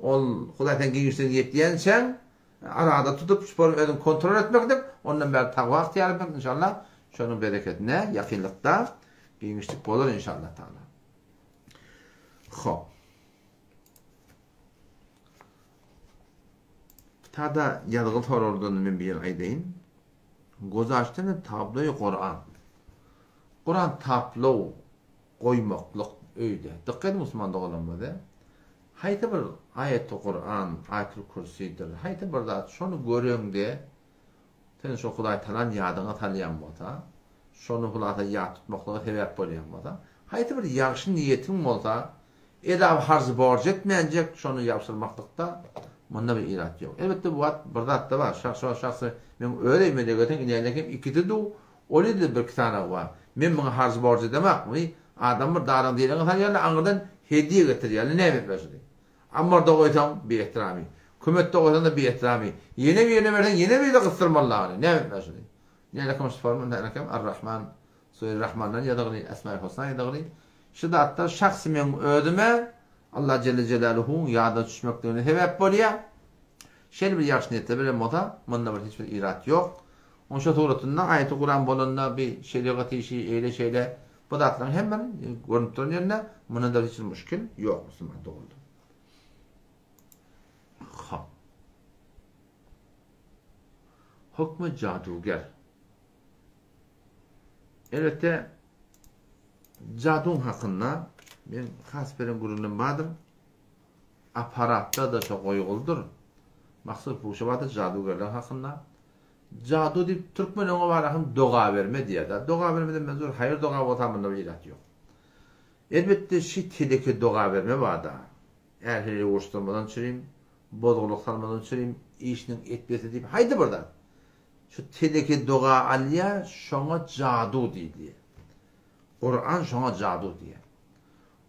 ol Hudaý sen giňişligiň ýetýänçäň arada tutup şupory özüň kontrol etmeklik, ondan bäri takwa ygtyýar etmek inşallah şonuň bereketine ýakynlykda giňişlik bolar inşallah taala. Hop. Tada ýazgyly soraglardan men bir aýdaýyn. Gozaşdene tabloýy Kuran. Kuran tablo goýmaklyk öýde. Dykgat ediň musulman doganlarymyz. Haýsy bir aýaty Kuran, aýatul kürsidir, haýsy bir zat şony göreňde sen şo Hudaý talan ýadyňa salýan bolsa, şony hulasa ýat tutmaklyga sebäp bolýan bolsa, haýsy bir ýagşy niýetiň bolsa, Edap harjy borç etmänjek şony ýabşyrmaklykda munda bir irat ýok. Elbetde bu wagt bir zatda bar. Şahs şol şahsy meň öz öýüme degeseň inäne hem ikisi du ol ýerde birki sanagy bar. Men muňa harjy borç edemakmy? Adam bir daryň diregiňe salýarlar aňyrdan hediýe getirýärler näme etmeli şuny? Ammarda goýsaň biehtiramy. Kümetde goýsaňda biehtiramy. Ýene birine berseň ýene birine gysdyrmaly ony. Näme etmeli şuny? Nälekem şu forma nälekem Ar-Rahman Sure Rahmandan ýazygly Esmaül Husna ýazygly. Şu zatlar şahsy meň özüme Allah Jelle Jelaluhuň ýadyna düşmekligine sebäp bolýar. Şeýle bir ýagşy niýetler bilen bolsa, munda bir hiç bir irat ýok. Oň şo suratynda aýaty Kuran bolanda bir şerigat işi eýle şeýle bu zatlaryň hemme görnüp duran ýerinde munda da hiç bir muşkil ýok musulman doganlar. Hop. Hukmy jaduger. Elbetde jaduň hakynda men has beren gürrüňim bardyr. Aparatda-da şo goýguldyr. Maksat bu şo bardyr jadugerler hakynda. Jadu diýip türkmen oňa barahym doga berme diýýär-dä. Doga berme diýmez dur, haýyr doga bolsa munda bir ilat ýok. Elbetde şi teleke doga berme bar-da. Är-heleýi uruşdyrmadan çürim, bozgulyk salmadan çürim, işiniň etmesi diýip haýsy bir zat. Şu teleke doga alýar, şoňa jadu diýilýär. Kuran şoňa jadu diýýär.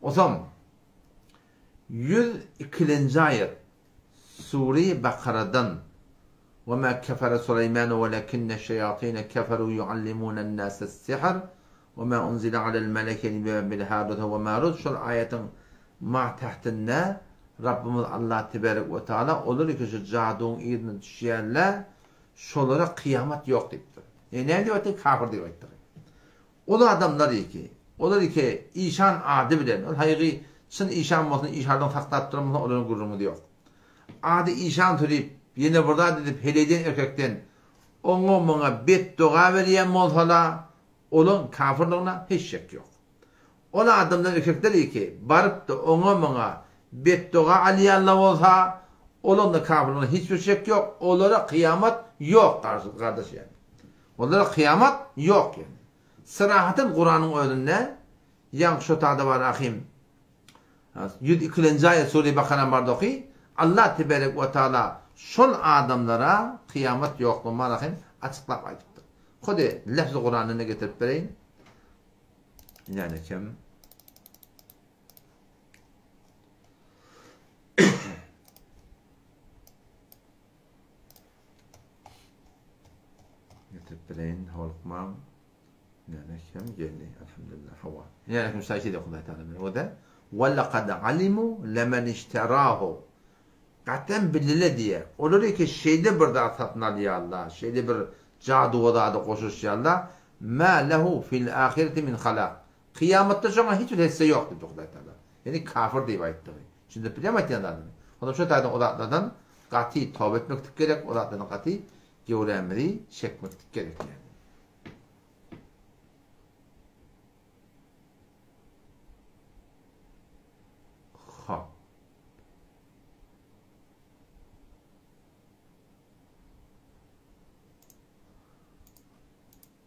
Osam 102-nji aýat Sure Bakaradan Ve ma kefere Suleýmanu welakinneş-şeýatine keferu ýuallimunen-nâses-sihr ve ma unzile alel-melekeyni bi-Babil Hârûte ve Mârût şol aýatyň ma tähtinde Rabbymyz Allah teberek we taala olar ki şu jaduň yzyna düşýärler şolara kyýamat ýok diýipdir. Ýa näme diýip aýtdy? Kafir diýip aýtdy. Ol adamlar iki, olar iki işan ady bilen, ol haýgy çyn işan bolsun, işanlygyny saklap duran bolsun, olaryň gürrüňimiz ýok. Ady işan sürüp, ýene bir zat edip heleýden erkekden oňa-muňa bet doga berýän bolsala, olaň kafyrlygyna hiç şek ýok. Ol adamlar erkekler iki, baryp-da oňa-muňa bet doga alýanlar bolsa, olaň-da kafyrlygyna hiç bir şek ýok, olara kyýamat ýok gardaş ýaly. Olara kyýamat ýok ýöne. Syrahatyn Kuranyň özünde ýaňky şo tada bar ahim 102-lenji aýat sure Bakara barda oky Allah teberek we taala şol adamlara kyýamat ýoklugyny bar ahim açyklap aýdypdyr. Hody lefzi Kuranyny getirip bereýin. Ýane kim? Getirip bileýin, howlukmaň. Näme hem geldi, elhamdülillah, hawa. Näme hem şaý şeýle Hudaý Taala bilen. O-da we laqad alimu lemen işterahu. Gatam bilile diýe. Olar eke şeýle bir zat satyn alýarlar, şeýle bir jaduwa zady goşuşýarlar. Ma lehu fil ahireti min halak. Kyýamatda şoňa hiç bir hesse ýok diýdi Hudaý Taala. Ýani kafir diýip aýtdy. Düşündirip bilýärmi aýtýan zadymy? Onda şo taýdan o zatlardan gaty toba etmeklik gerek, o zatlardan gaty göwrämizi çekmeklik gerek ýaly. Hop.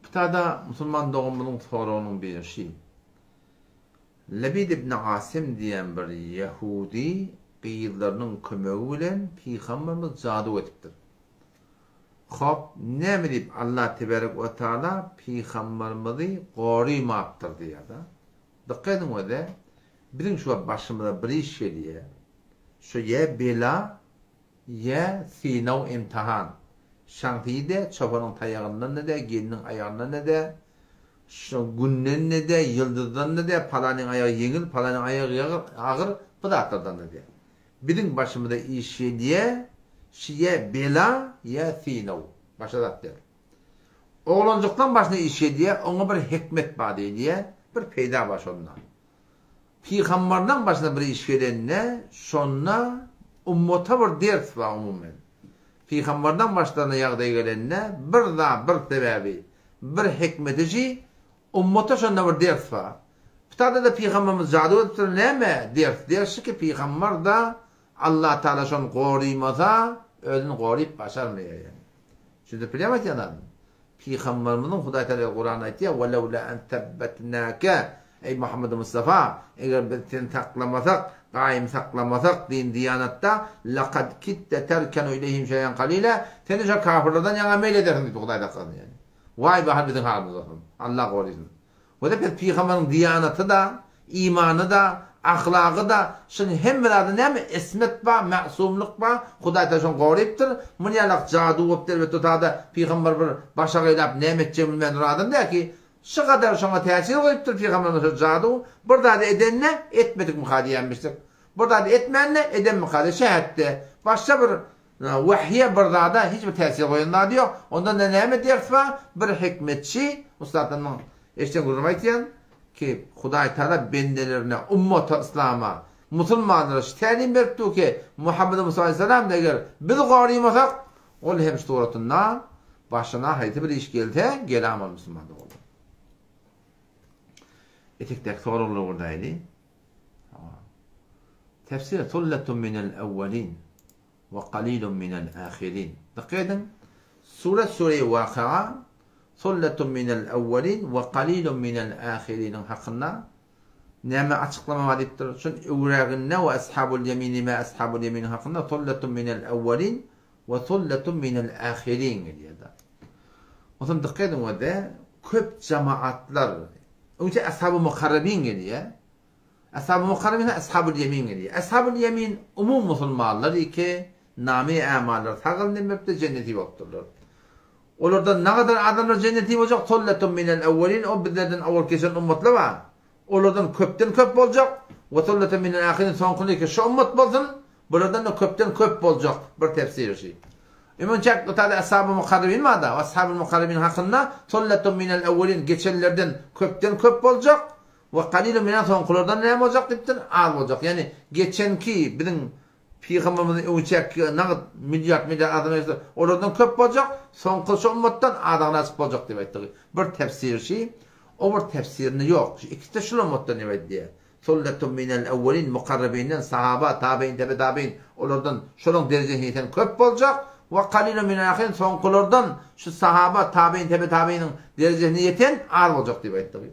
Kitada musulman doganymyzyň soragynyň biri şi. Lebid ibn Asim diýen bir ýehudi gyzlarynyň kömegi bilen pygamberimiz jadu edipdir. Hop, näme diýip Allah teberek we taala pygamberimizi gorymapdyr diýýär-de. Dykgat ediň öze, biziň şu wagt başymyza bir iş gelýär. Şu ýa bela, Ýa synag imtihan. Şaňsy-da, çopanyň taýagyndan-da dä, gelniň aýagyndan-da dä, şo günden-de dä, ýyldyzdan-da dä, palanyň aýagy ýeňil, palanyň aýagy agyr, bu zatlardan-da dä. Biziň başymyza iş gelýä, şi ýa bela, ýa synag. Başga zat däl. Oglanjyklaň başyna iş gelýä, oňa bir hikmet bar diýilýä, bir peýda bar şonda. Pygambarlaň başyna bir iş gelende, şonda ummata bir ders bar umumen. Pygambarlaň başlaryna ýagdaý gelende, bir zat, bir sebäbi, bir hikmeti şi, ummata şonda bir ders bar. Kitabda-da pygambarymyz jadu edipdir, näme ders? Ders şi ki, pygambar-da Allatagala şony gorymasa, özüni goryp başarmaýar ýaly. Düşündirip bilýärmi aýtýan zadymy? Pygamberimiziň Hudaý Tagala Kuranda aýtýar, Ve levla en sebbetnake, Eý Muhammed Mustafa, eger biz seni saklamasak, gaýym saklamasak din diýanatda, lekad kitte terkenu ileyhim şeýen kalile, seni şo kafirlerden ýaňa meýil edersiň diýipdir Hudaý saklasyn ýani. Waý bahar biziň halymyz bolsun. Allah gorysyn. Wada pes pygamberiň diýanaty-da, imany-da, ahlagy-da, şuň hemme zady näme ismet bar, mäsumlyk bar, Hudaý Tagala şony gorypdyr. Muny ýalak jadu bolup elbetde otada pygamber bir başagaýlap näme etjegini bilmän duran adam däl ki, şu gadar şoňa täsir goýupdyr pygamberimiz şo jadu, bir zady edende etmedikmika diýenmişdik. Bir zady etmände edenmika diýip şähetde başga bir Wahýe bir zada hiç bir täsir goýan zady ýok. Onda-da näme ders bar? Bir hikmetçi, ussatlarymyň eşiden gürrüňini aýtýan, ki, Hudaý Tagala bendelerine, ummata, yslama, musulmanlara şu tälim berip dur ki, Muhammed Musa aleyhisselam eger biz gorymasak, ol hem şu suratynda başyna haýsy bir iş gelse, geläm ol musulman doganlar. Etekdäki soraglara göräýli. Tefsir Sulletun minel ewwelin we qalilun minel ahirin. Dikkat ediň. Sure Sure-i Wakaa, Sulletun minel ewwelin we kalilun minel ahiriniň hakynda näme açyklama bar diýipdir. Şun öwräginde we ashabul ýemini ma ashabul ýemin hakynda sulletun minel ewwelin we sulletun minel ahirin gelýär. Onsoň dykgat ediň wede köp jemaatlar öňçe ashabu mukarrabin gelýär. Ashabu mukarrabin ashabul ýemin gelýär. Ashabul ýemin umum musulmanlar iki name ämallar sagal nemepde jenneti bolupdyrlar. Olardan nagadar adamlar jenneti boljak, Sulletun minel ewwelin, o bizlerden owal geçen ummatlar bar. Olardan köpden köp boljak, we sulletun minel ahirin, soňkyny ki şu ummat bolsun, bulardan-da köpden köp boljak, bir tefsiri şi. Ömünçäk bu taýda Ashabu mukarrabin bar-da, Ashabul mukarrabin hakynda sulletun minel ewwelin, geçenlerden köpden köp boljak, we kalilun minel soňkulardan näme boljak diýipdir, az boljak. Ýagny geçenki biziň Pygamberimiziň öňçäki nagt milliard milliard adam ýaşasa, olardan köp boljak, soňky şu ummatdan azagyny açyp boljak diýip aýtdygy. Bir tefsiri şi, o bir tefsirinde ýok. Şu ikisi-de şul ummatdan diýip aýdylýar. Sulletun minel ewwelin mukarrabinden, sahaba, tabein, tebe tabein, olardan şolaň derejesine ýeten köp boljak, we kalilun minel ahirin soňkulardan şu sahaba, tabein, tebe tabeiniň derejesine ýeten az boljak diýip aýtdygy.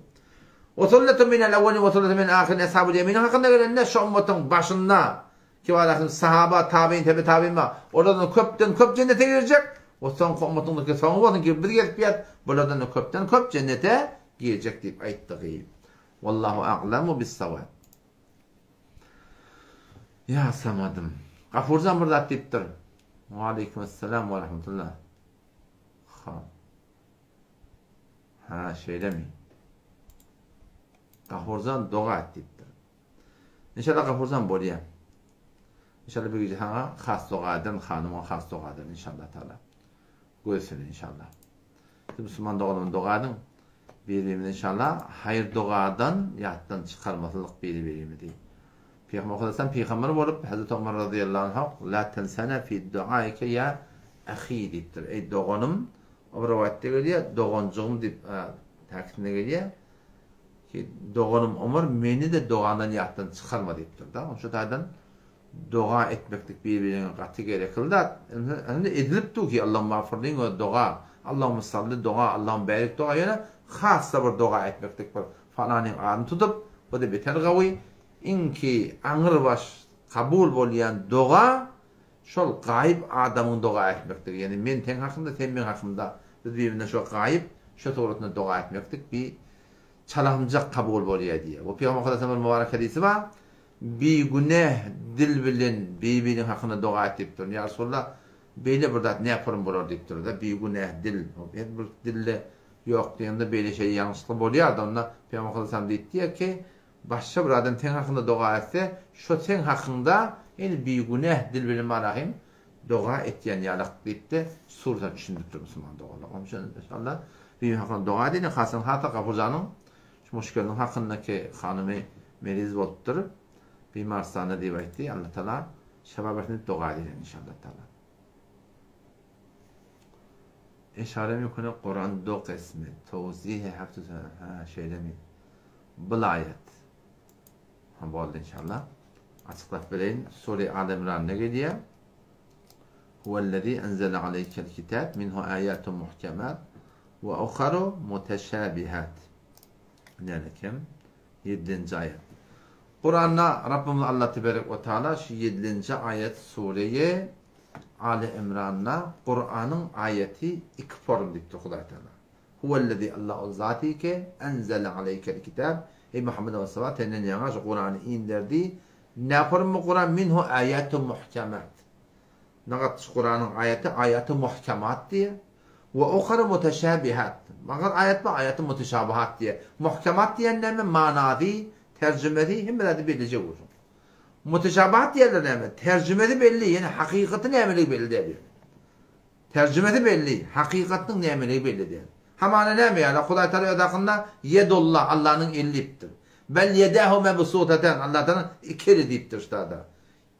We sulletun minel ewwelin we sulletun minel ahirin eshabul ýeminiň hakynda gelende şu ummatyň başynda ki bar sahaba, tabein, tebe tabein bar. Olardan köpden köp jennete girjek. We soňky ummatyň ki soňy bolsun ki biz gezip ýat, bulardan da köpden köp jennete girjek diýip aýtdygy. Wallahu a'lamu bis-sawab. Ýa Samadym. Gafurjan bir zat diýipdir. Wa aleýkum assalam we rahmetullah. Ha. Ha, şeýlemi? Gafurjan doga et diýipdir. Inşallah Gafurjan bolýar. Inşallah bir gije saňa has doga eden, hanymyňa has doga eden inşallah taala. Görsün inşallah. Siz musulman doganlarym doga ediň. Bir-birimizi inşallah haýyr dogadan ýatdan çykarmaslyk biri-birimizi. Pygamber Muhammed pygamber bolup Hazreti Omar razyýallahu anhu la tensana fi duaike ya ahi diýipdir. Eý doganym, O bir rowaýatda gelýär, doganjygym diýip täkidinde gelýär. Ki doganym Omar meni-de dogandan ýatdan çykarma diýipdir-de. Onuň şu taýdan doga etmeklik bir-biriňe gaty gerekli zat. Indi edilip dur ki Allahumma agfirliň öz doga, Allahumma salli doga, Allahumma barik doga ýöne has-da bir doga etmeklik bir falanyň adyny tutup, bu-da beter gawy. Iňki aňrybaş kabul bolýan doga Şol gaýyp adamyň doga etmekligi, ýagny men seň hakymda, sen meň hakymda, biz bir-birine şo gaýyp, şo suratynda doga etmeklik bi çalamjak kabul bolýar diýýär. We Pygamber sallallahu bir mübarek hadysy bar, Bigünäh dil bilen bir-biriniň hakynda doga et diýipdir. Ýa Resulallah, beýle bir zat näpurun bolar diýipdir-de, bigünäh dil, her bir dilde ýok diýende beýle şeý ýalňyşlyk bolýar-da, onda Pygamber sallallahu diýipdir ki, Başga bir adam seň hakyňda doga etse, şo seň hakyňda ýene bigünäh dil bilen marahym doga etýän ýalak diýip-de surata düşündiripdir musulman doganlar. Onuň üçin inşallah bir hakynda doga edeliň, hasan hata Gapurjanyň şu muşkeliniň hakyndaky hanymy meriz bolupdyr. Bimarstanda diýip aýtdy. Allah Taala şypa bersin diýip doga edeliň inşallah Taala. Eşare müküne Kuran do qismi towzihi haftu ha şeýlemi? Bul aýat. Ha boldy inşallah. Açyklap bereýin. Sure Al Imranda gelýär. Huvellezî enzele aleykel kitab minhu âyâtun muhkemat ve uharu muteşâbihat. Nälekem? Ýedinji aýat. Kuranda Rabbimiz Allah teberek we taala şu ýedinji aýat Sure-i Ali Imranda Kuranyň aýaty iki form diýipdir Hudaý Taala. Huwellezî Allah ol zaty ki, enzele aleýkel kitab, Eý Muhammed Mustafa senden ýaňa şu Kurany inderdi, nähormy bu Kuran minhu aýatun muhkemat. Nagat şu Kuranyň aýaty aýaty muhkemat diýýär. We uharu muteşabihat. Magat aýat bar aýaty muteşabihat diýýär. Muhkemat diýen näme? Manasy, terjimesi hemme zady bellije bolsun. Muteşabihat diýenler näme? Terjimesi belli, ýöne hakykaty nämeligi belli däl ýöne. Terjimesi belli, hakykatynyň nämeligi belli däl. Hamana näme ýaly, Hudaý Tagala öz hakynda Ýedullah, Allanyň eli diýipdir. Bel ýedahu mebsutatan, Allah Tagala iki eli diýipdir ştada.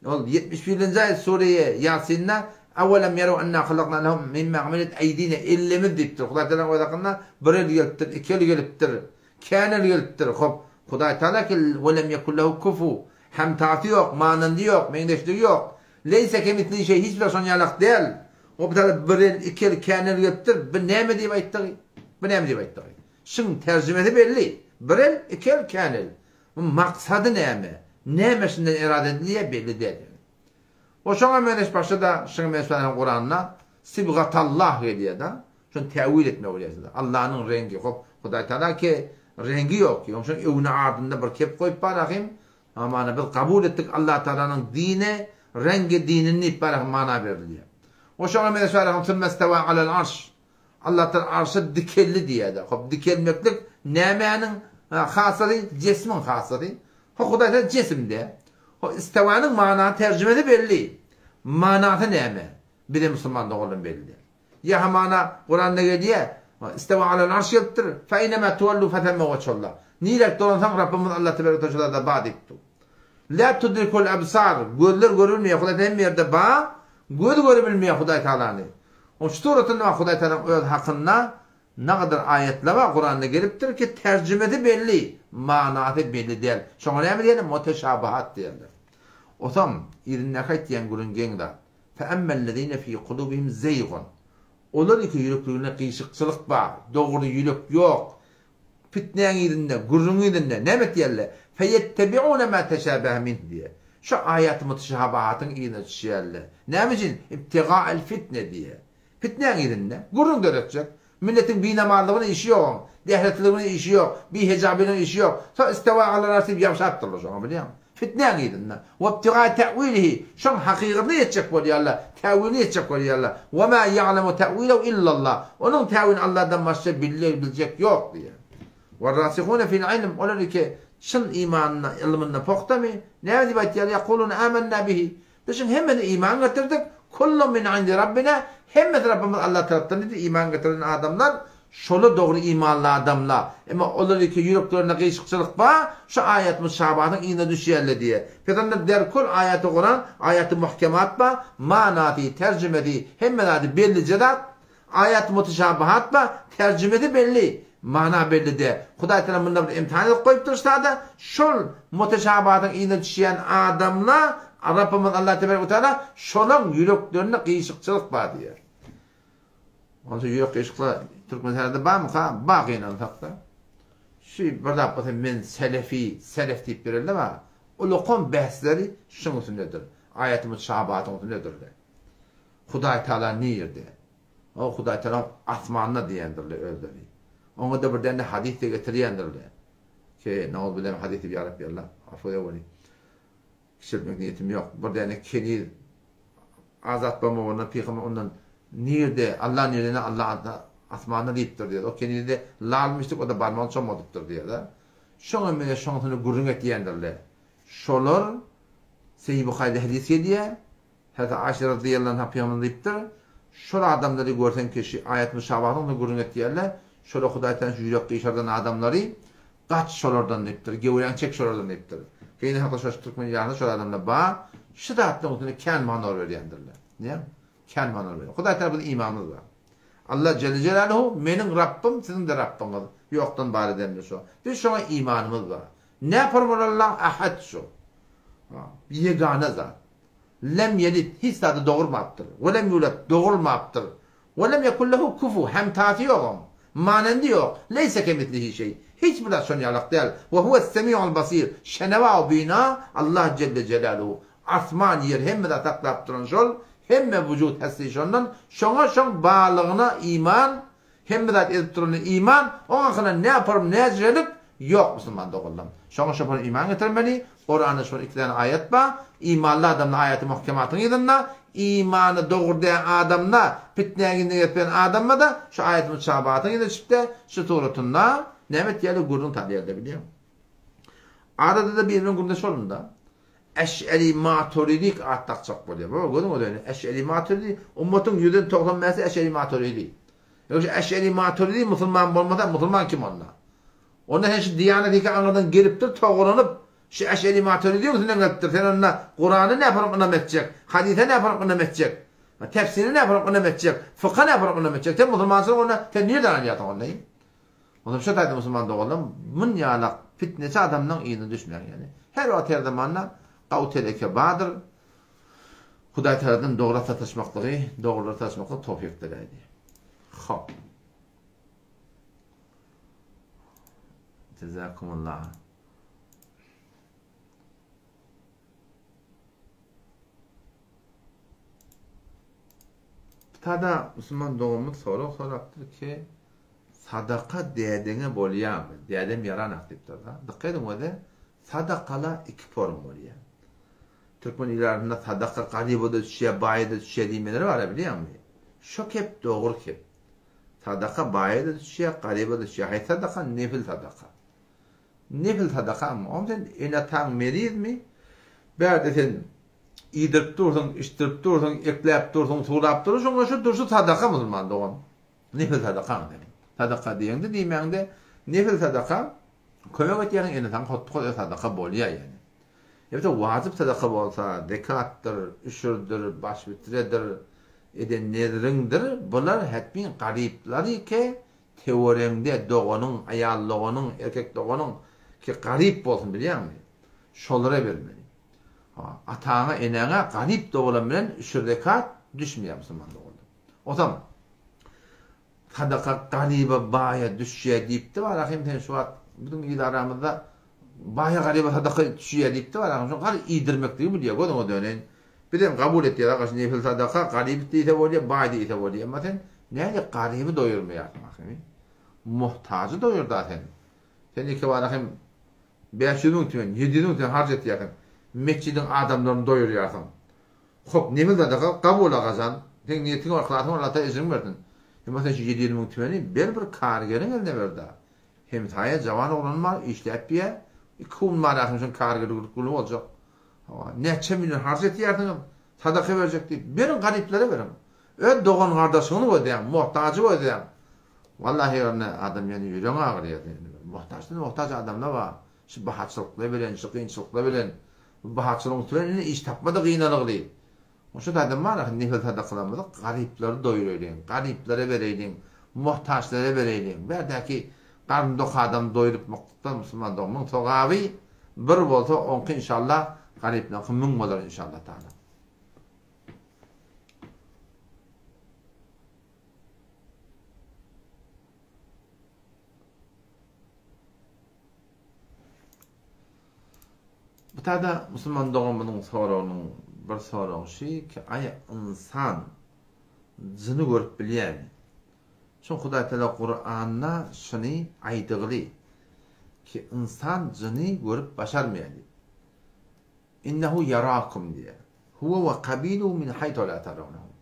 Ol 71-nji aýat sureýe Ýasinde Awelem ýerew enna halakna lehum mimma amilet eýdina elimiz diýipdir. Hudaý Tagala öz hakynda bir el gelipdir, iki el gelipdir, kän el gelipdir. Hop, Hudaý Tagala ki welem ýekun lehu kufu, hemtasy ýok, manandy ýok, meňzeşligi ýok. Leýse kemislihi şeý, hiç bir şon ýalak däl. O bir tane bir el, iki el kän el gelipdir. Bu näme diýip aýtdygy? Bu näme diýip aýtdygy? Şuň terjimesi belli. Bir el, iki el kän el. Bu maksady näme? Näme şundan erada edilýär belli däl. O şoňa meňzeş başga-da şuňa meňzeş bir Kuranda sibgatallah gelýär-de. Şony täwil etmek bolýar. Allanyň reňgi. Hop, Hudaý Taala ki reňgi ýok. Ýoň şoň öwüne ardynda bir kep goýup bar ahim. Hamana biz kabul etdik Allah Taalanyň dini, reňgi dinini diýip bar ahim mana berilýär. O şoňa meňzeş bar ahim sümmestewa alel arş. Allah Taala arşa dikeldi diýýär-de. Hop, dikelmeklik nämäniň hasyly? Jesmiň hasyly. Hop, Hudaý Taala jesim-de. Hop, istewanyň manasy terjimesi belli. Manasy näme? Bize musulman doganlarym belli däl. Ýa hamana Kuranda gelýär, Istewa alel arş gelipdir, fe eýnemâ tuwellû fethemme weçhullah. Niräk dolansaň Rabbymyz Allah tebarek we teala ba diýip dur. Lâ tudrikul ebsar, gözler görülmeýär, Hudaý Taala hemme ýerde ba, göz görübilmeýär Hudaý Taalany. Oň şu suratynda bar Hudaý Taalanyň öz hakynda nagadar aýatlar bar Kuranda gelipdir ki terjimesi belli, manasy belli däl. Şoňa näme diýerler? Muteşabihat diýerler. Osam yzyndaky aýtýan gürrüň geň zat. Feemmellezine fi kulubihim zeýgun. Olar iki ýürekliginde gyşykçylyk bar, dogry ýürek ýok. Pitnäň yzynda, gürrüň yzynda näme etýärler? Feýettebiune ma teşabehe minh diýýär. Şu aýaty mutşabahatyň yzyna düşýärler. Näme üçin? Ibtigael fitne diýýär. Pitnäň yzynda, gürrüň döretjek. Milletiň binamazlygyna işi ýok oň. Dehretligine işi ýok. Bihejabiligine işi ýok. Soň istewa alal arş diýip ýabşap durlar şoňa bilýäňmi? Fitnäň yzynda. Webtiga te'wilihi. Şoň hakykatyna ýetjek bolýarlar. Täwilini ýetjek bolýarlar. We ma ýa'lemu te'wilehu illallah. Onuň täwilini Allahdan başga bilýän biljek ýok diýýär. Werrasihune fil ilm. Olar iki çyn imanynda, ylmynda pugtamy? Näme diýip aýtýarlar? Ýekulune amennä bihi. Biz şuň hemmesine iman getirdik, kullun min indi Rabbina, hemmesi Rabbymyz Allah tarapdan diýdi, iman getiren adamlar şolar dogry imanly adamlar. Emma olar iki ýüreklerinde gyşykçylyk bar, şu aýat muşabahatyň yzyna düşýärler diýýär. Pygamber derkul aýaty Kuran, aýaty muhkemat bar, manasy, terjimesi, hemme zady bellije zat. Aýat mutuşabahat bar, terjimesi belli, mana belli däl. Hudaý Tagala munda bir imtihan edip goýupdyr sada, şol mutuşabahatyň yzyna düşýän adamlar Rabbymyz Allah tebarek we taala şolaň ýüreklerinde gyşykçylyk bar diýýär. Onsa ýürek gyşyklar Türkmenistanda barmyka? Bar gynansakda. Şu bir zat bolsa men selefi, selef diýip ýörenler bar. Ulakan bäsleri şuň üstündedir. Aýaty mutuşabahatyň üstündedirler. Hudaý Taala nirde? O Hudaý Taala asmanda diýendirler özleri. Oňa-da bir däne hadys-da getirýändirler. Ki, nauzubillahim hadys diýip ýaryp ýörler. Afu eweli. Kiçeltmek niýetim ýok. Bir däne keniz azat bolmagyndan pygamber ondan nirde, Allah nirde, Allah asmanda diýipdir diýýär. O keniz-de lalmyşdyk, o-da barmagyny çommaldypdyr diýýär. Şoňa meňzeş şoňusyny gürrüň etýändirler. Şolar Sahih Buharyda hadys gelýär. Hezreti Aişe razyýallahu anha pygamberimiz diýipdir, Şol adamlary görseň ki, şu aýat müşabahasyny gürrüň etýärler, şolar Hudaý taala şu ýürek gyşardan adamlary, gaç şolardan diýipdir, gewräňi çek şolardan diýipdir. Gynansak-da şol türkmen ilatynda şol adamlar bar, şu zatlaryň üstünde kän manor berýändirler. Näme? Kän manor berýär. Hudaý taala biziň imanymyz bar. Allah jelle jelaluhu meniň Rabbym, siziň-de Rabbyňyz, ýokdan bar edendir şo. Biz şoňa imanymyz bar. Näpormalallaň ahad şo. Ýegana zat. Lem ýelid, hiç zady dogurmapdyr. We lem ýulad, dogulmapdyr. We lem ýekun lehu kufu, hemtasy ýok oň. Manendi ýok. Leýse kemislihi şeý. Hiç bir zat şon ýalak däl. We huwes semiul basir, şenewa we bina, Allah jelle jelaluhu. Asman, ýer hemme zat saklap duran şol, hemme wujud hesti şondan, şoňa şoň barlygyna iman Hemme zat edip durany iman, oň hakyna ne aparym näjirelik ýok musulman doganlarym. Şoňa şopana iman getirmeli, Kuranda şol iki däne aýat bar, imanly adamda aýaty muhkematyň yzynda, imany dogry däl adamda, pitnäň yzynda gezip ýören adamda-da şu aýaty mutşabahatyň yzyna düşüpde şu suratynda näme etýärler gürrüň salýarlar bilýäňmi. Arada-da biri bilen gürrüňdeş boldum-da. Eş'eri Maturidik at dakjak bolýar. Baba gözüň özeni Eş'eri Maturidi ummatyň ýüzden 90 bäşi Eş'eri Maturidi. Ýok şu Eş'eri Maturidi musulman bolmasa musulman kim onda? Onda sen şu Diýanet iki aňyrdan gelipdir togalanyp şu Eş'eri Maturidiň üstünden gelipdir. Sen onda Kurany näparyp ynam etjek? Hadise näparyp ynam etjek? Tefsiri näparyp ynam etjek? Fykha näparyp ynam etjek? Sen musulmançylyk onda sen nirden alýarsyň onda? Onsoň şo taýda musulman doganlarym mun ýalak fitneçi adamlaň yzyna düşmäň ýani. Her wagt her zamanda gawy teleke bardyr. Hudaý Tagaladan dogra sataşmaklygy, dogrulara sataşmaklygy towfyk diläýdi. Hop. Jazakumullah. Tada musulman doganymyz sorag sorapdyr ki, sadaka dädeňe bolýarmy? Dädem ýaranak diýipdir-da. Dykgat ediň özi, sadakala iki form bolýar. Türkmen ilarynda sadaka garyba-da düşýär, baýa-da düşýär diýmeleri bar-a bilýäňmi? Şo kep dogry kep. Sadaka baýa-da düşýär, garyba-da düşýär. Haýsy sadaka? Nefil sadaka. Nefil sadakamy? Oňa sen ene-ataň merizmi? Bärde sen iýdirip dursuň, içdirip dursuň, ekläp dursuň, suwlap dursuň, şoňa şu durşy sadaka musulman dogan. Nefil sadakaň seniň. Sadaka diýeňde diýmäňde nefil sadaka kömek etýäniň ene-ataň hotdy-hot öz sadaka bolýar ýani. Ýa-da wajyp sadaka bolsa, zekatdyr, üşürdir, başbitredir, eden nezriňdir, bular hetmin garyplar-ike Töweregiňde doganyň, aýal doganyň, erkek doganyň ki garyp bolsun bilýäňmi? Şolara bermeli. Ha, ataňa, eneňe garyp dogulan bilen üşür zekat düşmeýär musulman doganlar. Otam sadaka garyba baýa düşýär diýipdi bar ahim sen şu wagt biziň il aramyzda baýa garyba sadaka düşýär diýipdi bar ahim şo gar iýdirmekligi bilýär gözüňe döneýin. Bizem kabul etýäs agaç nefil sadaka garyp diýse bolýar baý diýse bolýar emma sen nädip garyby doýurmaýarsyň ahyry muhtajy doýurda sen sen iki bar ahym 500 müň tümen 700 müň tümen harç etýärsiň metjidiň adamlaryny doýurýarsyň hop nefil sadaka kabul agajan seň niýetiň bar yhlasyň bar Allah taala ejriňi bersin emma sen şu 700 müň tümeni ber bir kargeriň eline berda hemsaýa jawan oglan bar işläp biýä iki gün bar ahym şoň kargerlik güni boljak Hawa, näçe million harç etýärsiňiz, sadaka berjek diýip. Beriň, garyplara beriň. Öz dogan-gardaşyňyzy gözläň, muhtajy gözläň. Wallahi ýerine adam ýöne ýüregiň agyrýar. Muhtaçdan muhtaç adamlar bar. Şu bahaçylyklar bilen, şu kynçylyklar bilen, bu bahaçylygyň üsti bilen indi iş tapma-da gynalygly. Şu taýdan bar, nefil sadakalarymyzy garyplary doýuraýlyň, garyplara bereýliň, muhtaçlara bereýliň. Bärdäki garny dok adamy doýrupmaklykdan musulman doganmyň sogaby bir bolsa, oňky inşallah garyplaryňky müň bolar inşallah taala. Bu taýda musulman doganymyzyň soragynyň bir soragy şy ki, aý ynsan jyny görüp bilýärmi? Çünki Hudaý Teala Kuranda şuny aýdygly ki, ynsan jyny görüp başarmaýar diýip. Innehu ýarakum diýýär. Huwe we kabiluhu min haýtu la tarawnahum.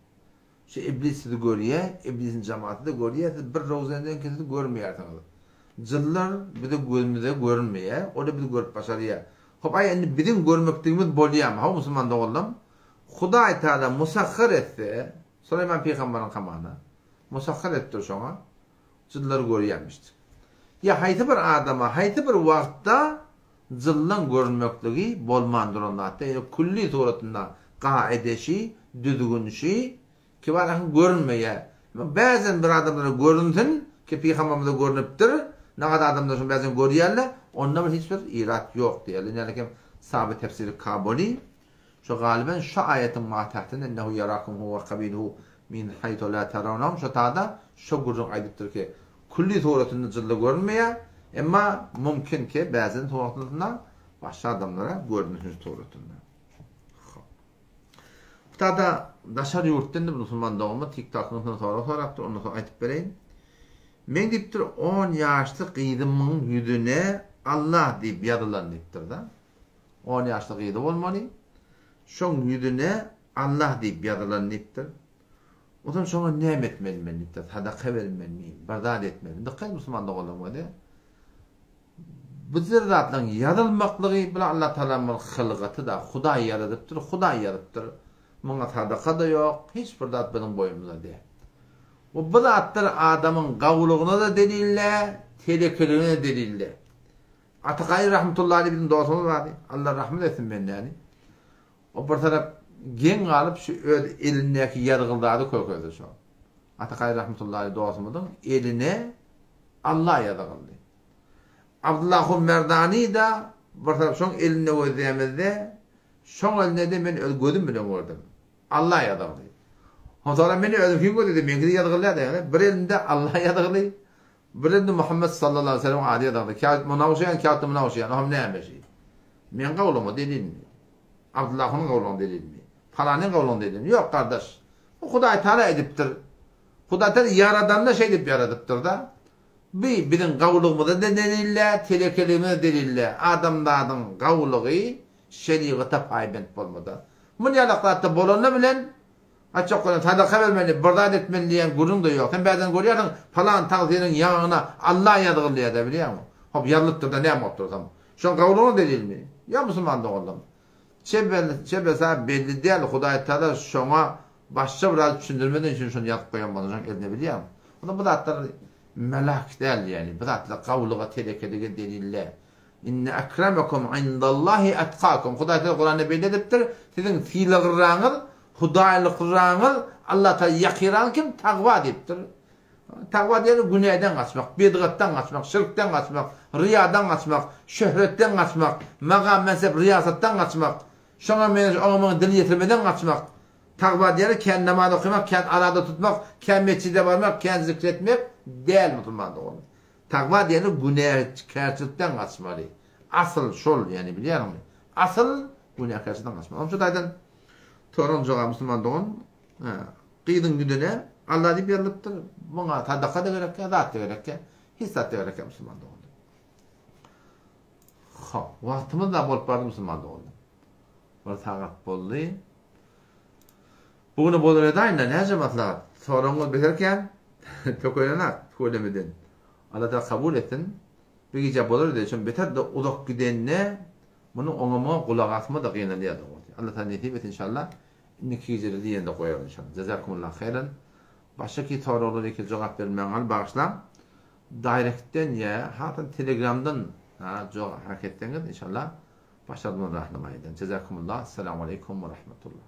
Şu iblis sizi görýär, iblisiň jemaaty-da görýär, siz bir rowzenden siz görmeýärsiňiz. Jynlar bize gözümize görünmeýär, o-da bizi görüp başarýar. Hop, aý indi biziň görmekdigimiz bolýarmy? Hawa, musulman doganlarym, Hudaý Taala musahhar etse, Suleýman pygambaryň hamana, musahhar edipdir şoňa, jynlary görýärmişdik. Ýa haýsy bir adama, haýsy bir wagtda jynlaň görünmekligi bolman duran zatda, ýöne külli suratynda gaidesi, düzgünşi, ki bar ahyň görünmeýär. Bäzen bir adamlara görünsin, ki pygamberimize görnüpdir, nagada adamlar şony bäzen görýärler, onda bir hiç bir irat ýok diýýärler. Ýöne kim Saby tefsiri Kabuli şo galyben şu aýatyň matähtinde innehu ýarakum huwe kabiluhu min haýtu la tarawnahum şo tada şo gürrüň aýdypdyr ki, Külli suratynda jylly görünmeýär, emma mümkin ki, bäzen suratynda başga adamlara görünsin suratynda. Hop. Bu tada daşary ýurtdan bir musulman doganymyz TikTok'dan soň sorag sorapdyr, ondan soň aýdyp bereýin. Men diýipdir, 10 ýaşly gyzymyň ýüzüne Allah diýip ýazylan diýipdir-de. 10 ýaşly gyzy bolmaly. Şoň ýüzüne Allah diýip ýazylan diýipdir. Onsoň şoňa näme etmeli men diýipdir, sadaka bermelimi, bir zat etmelimi? Dykgat musulman doganlarym göze. Bu zir zatlaryň ýazylmaklygy bile Allah Taala bir hylgaty-da, Hudaý ýaradypdyr, Hudaý ýazypdyr. Muňa sadaka-da ýok, hiç bir zat biziň boýnumyza däl. Bu bu zatlar adamyň gawulygyna-da delil däl, telekeligine-de delil däl. Atakaýy rahmetullahi aleýh biziň dostumyz bardy. Allah rahmet etsin bendäni. O bir tarap geň galyp şu öz elindäki ýazgyly zady kökezdi şo. Atakaý rahmetullahi dostumyzyň eline Allah ýazygyldy. Abdullah Hun Merdani-da bir tarap şoň elinde gözleýämizde, şoň elinde-de men öz gözüm bilen gördüm. Allah ýazygly. Onsoňra men özüm kim gördi, meňki ýazgyly ýa-da, bir elinde Allah ýazgyly, bir elinde Muhammet sallallahu aleyhi ve sellem ady ýazgyly. Käwagt muňa ogşaýan, käwagt muňa ogşaýan. Oňam näme şi? Meň gawlyma delilmi? Abdullahyň gawlyna delilmi? Palanyň gawlyna delilmi? Ýok, gardaş. Bu Hudaý Taala edipdir. Hudaý Taala ýaradanda şeýdip ýaradypdyr-da. Bu biziň gawlygymyza-da delil-dä, telekeligimize-de delil-dä. Adamzadyň gawlygy şerigata paýbent bolmada. Muny ýalak zatda bolanda bilen Açjak bolan sadaka bermeli, bir zat etmeli diýen gürrüň-de ýok. Sen bärden görýärsiň, palan tagsyryň ýaňagyna Alla ýazgyldy diýýär-dä, bilýäňmi? Hop, ýazylypdyr-da, näme bolup dursaň. Şoň gawlugyna delilmi? Ýok, musulman doganlarym. Çebesa belli däl, Hudaý Tagala şoňa başga biraz düşündirmeden üçin şony ýazyp goýan bolsa, şoň eline bilýäňmi? Onda bu zatlar melak däl, ýagny bu zatlar gawluga, telekelige delil däl. Inne ekremekum indallahi etkakum. Hudaý Tagala Kuranda beýle edipdir, siziň sylaglyragyňyz, hudaýlyklyragyňyz, Allah Tagala ýakyragyňyz kim? Tagwa diýipdir. Tagwa diýeni günäden gaçmak, bidgatdan gaçmak, şirkden gaçmak, ryýadan gaçmak, şöhretden gaçmak, magam, mensep, ryýasatdan gaçmak, şoňa meňzeş oňa muňa dil ýetirmeden gaçmak. Tagwa diýeni kän namaz okamak, kän arada tutmak, kän metjide barmak, kän zikr etmek däl musulman doganlar. Tagwa diýeni günäkärçilikden gaçmaly. Asyl şol, ýagny bilýäňmi? Asyl günäkärçilikden gaçmaly. Onuň üçin taýdan soragyň jogaby musulman dogan, gyzyň ýüzüne Alla diýip ýazylypdyr. Muňa sadaka-da gerek däl, zat-da gerek däl. Hiç zat-da gerek däl musulman doganlar. Hop, wagtymyz da bolup bardy musulman doganlar. Bir sagat boldy. Bu güne bolar edaýyn-da, näce maslahat? Soragyňyz beter kän, tökelenak tüwelemeden. Allah Taala kabul etsin. Bir gije bolar edi, şon beter de uzak gidende munuň oňa-muňa gulak asma-da gynalýar dogrusy. Allah Taala nesip etsin inşallah. Indiki gijede diýende goýaryn inşallah. Jazakumullah haýran. Başga soraglara iki jogap bermäň bagyşlaň. Direktden ýa hasam Telegramdan ha jogap hak etseňiz inşallah başardyma rahnamaýdan. Jazakumullah. Assalamu aleýkum we rahmetullah.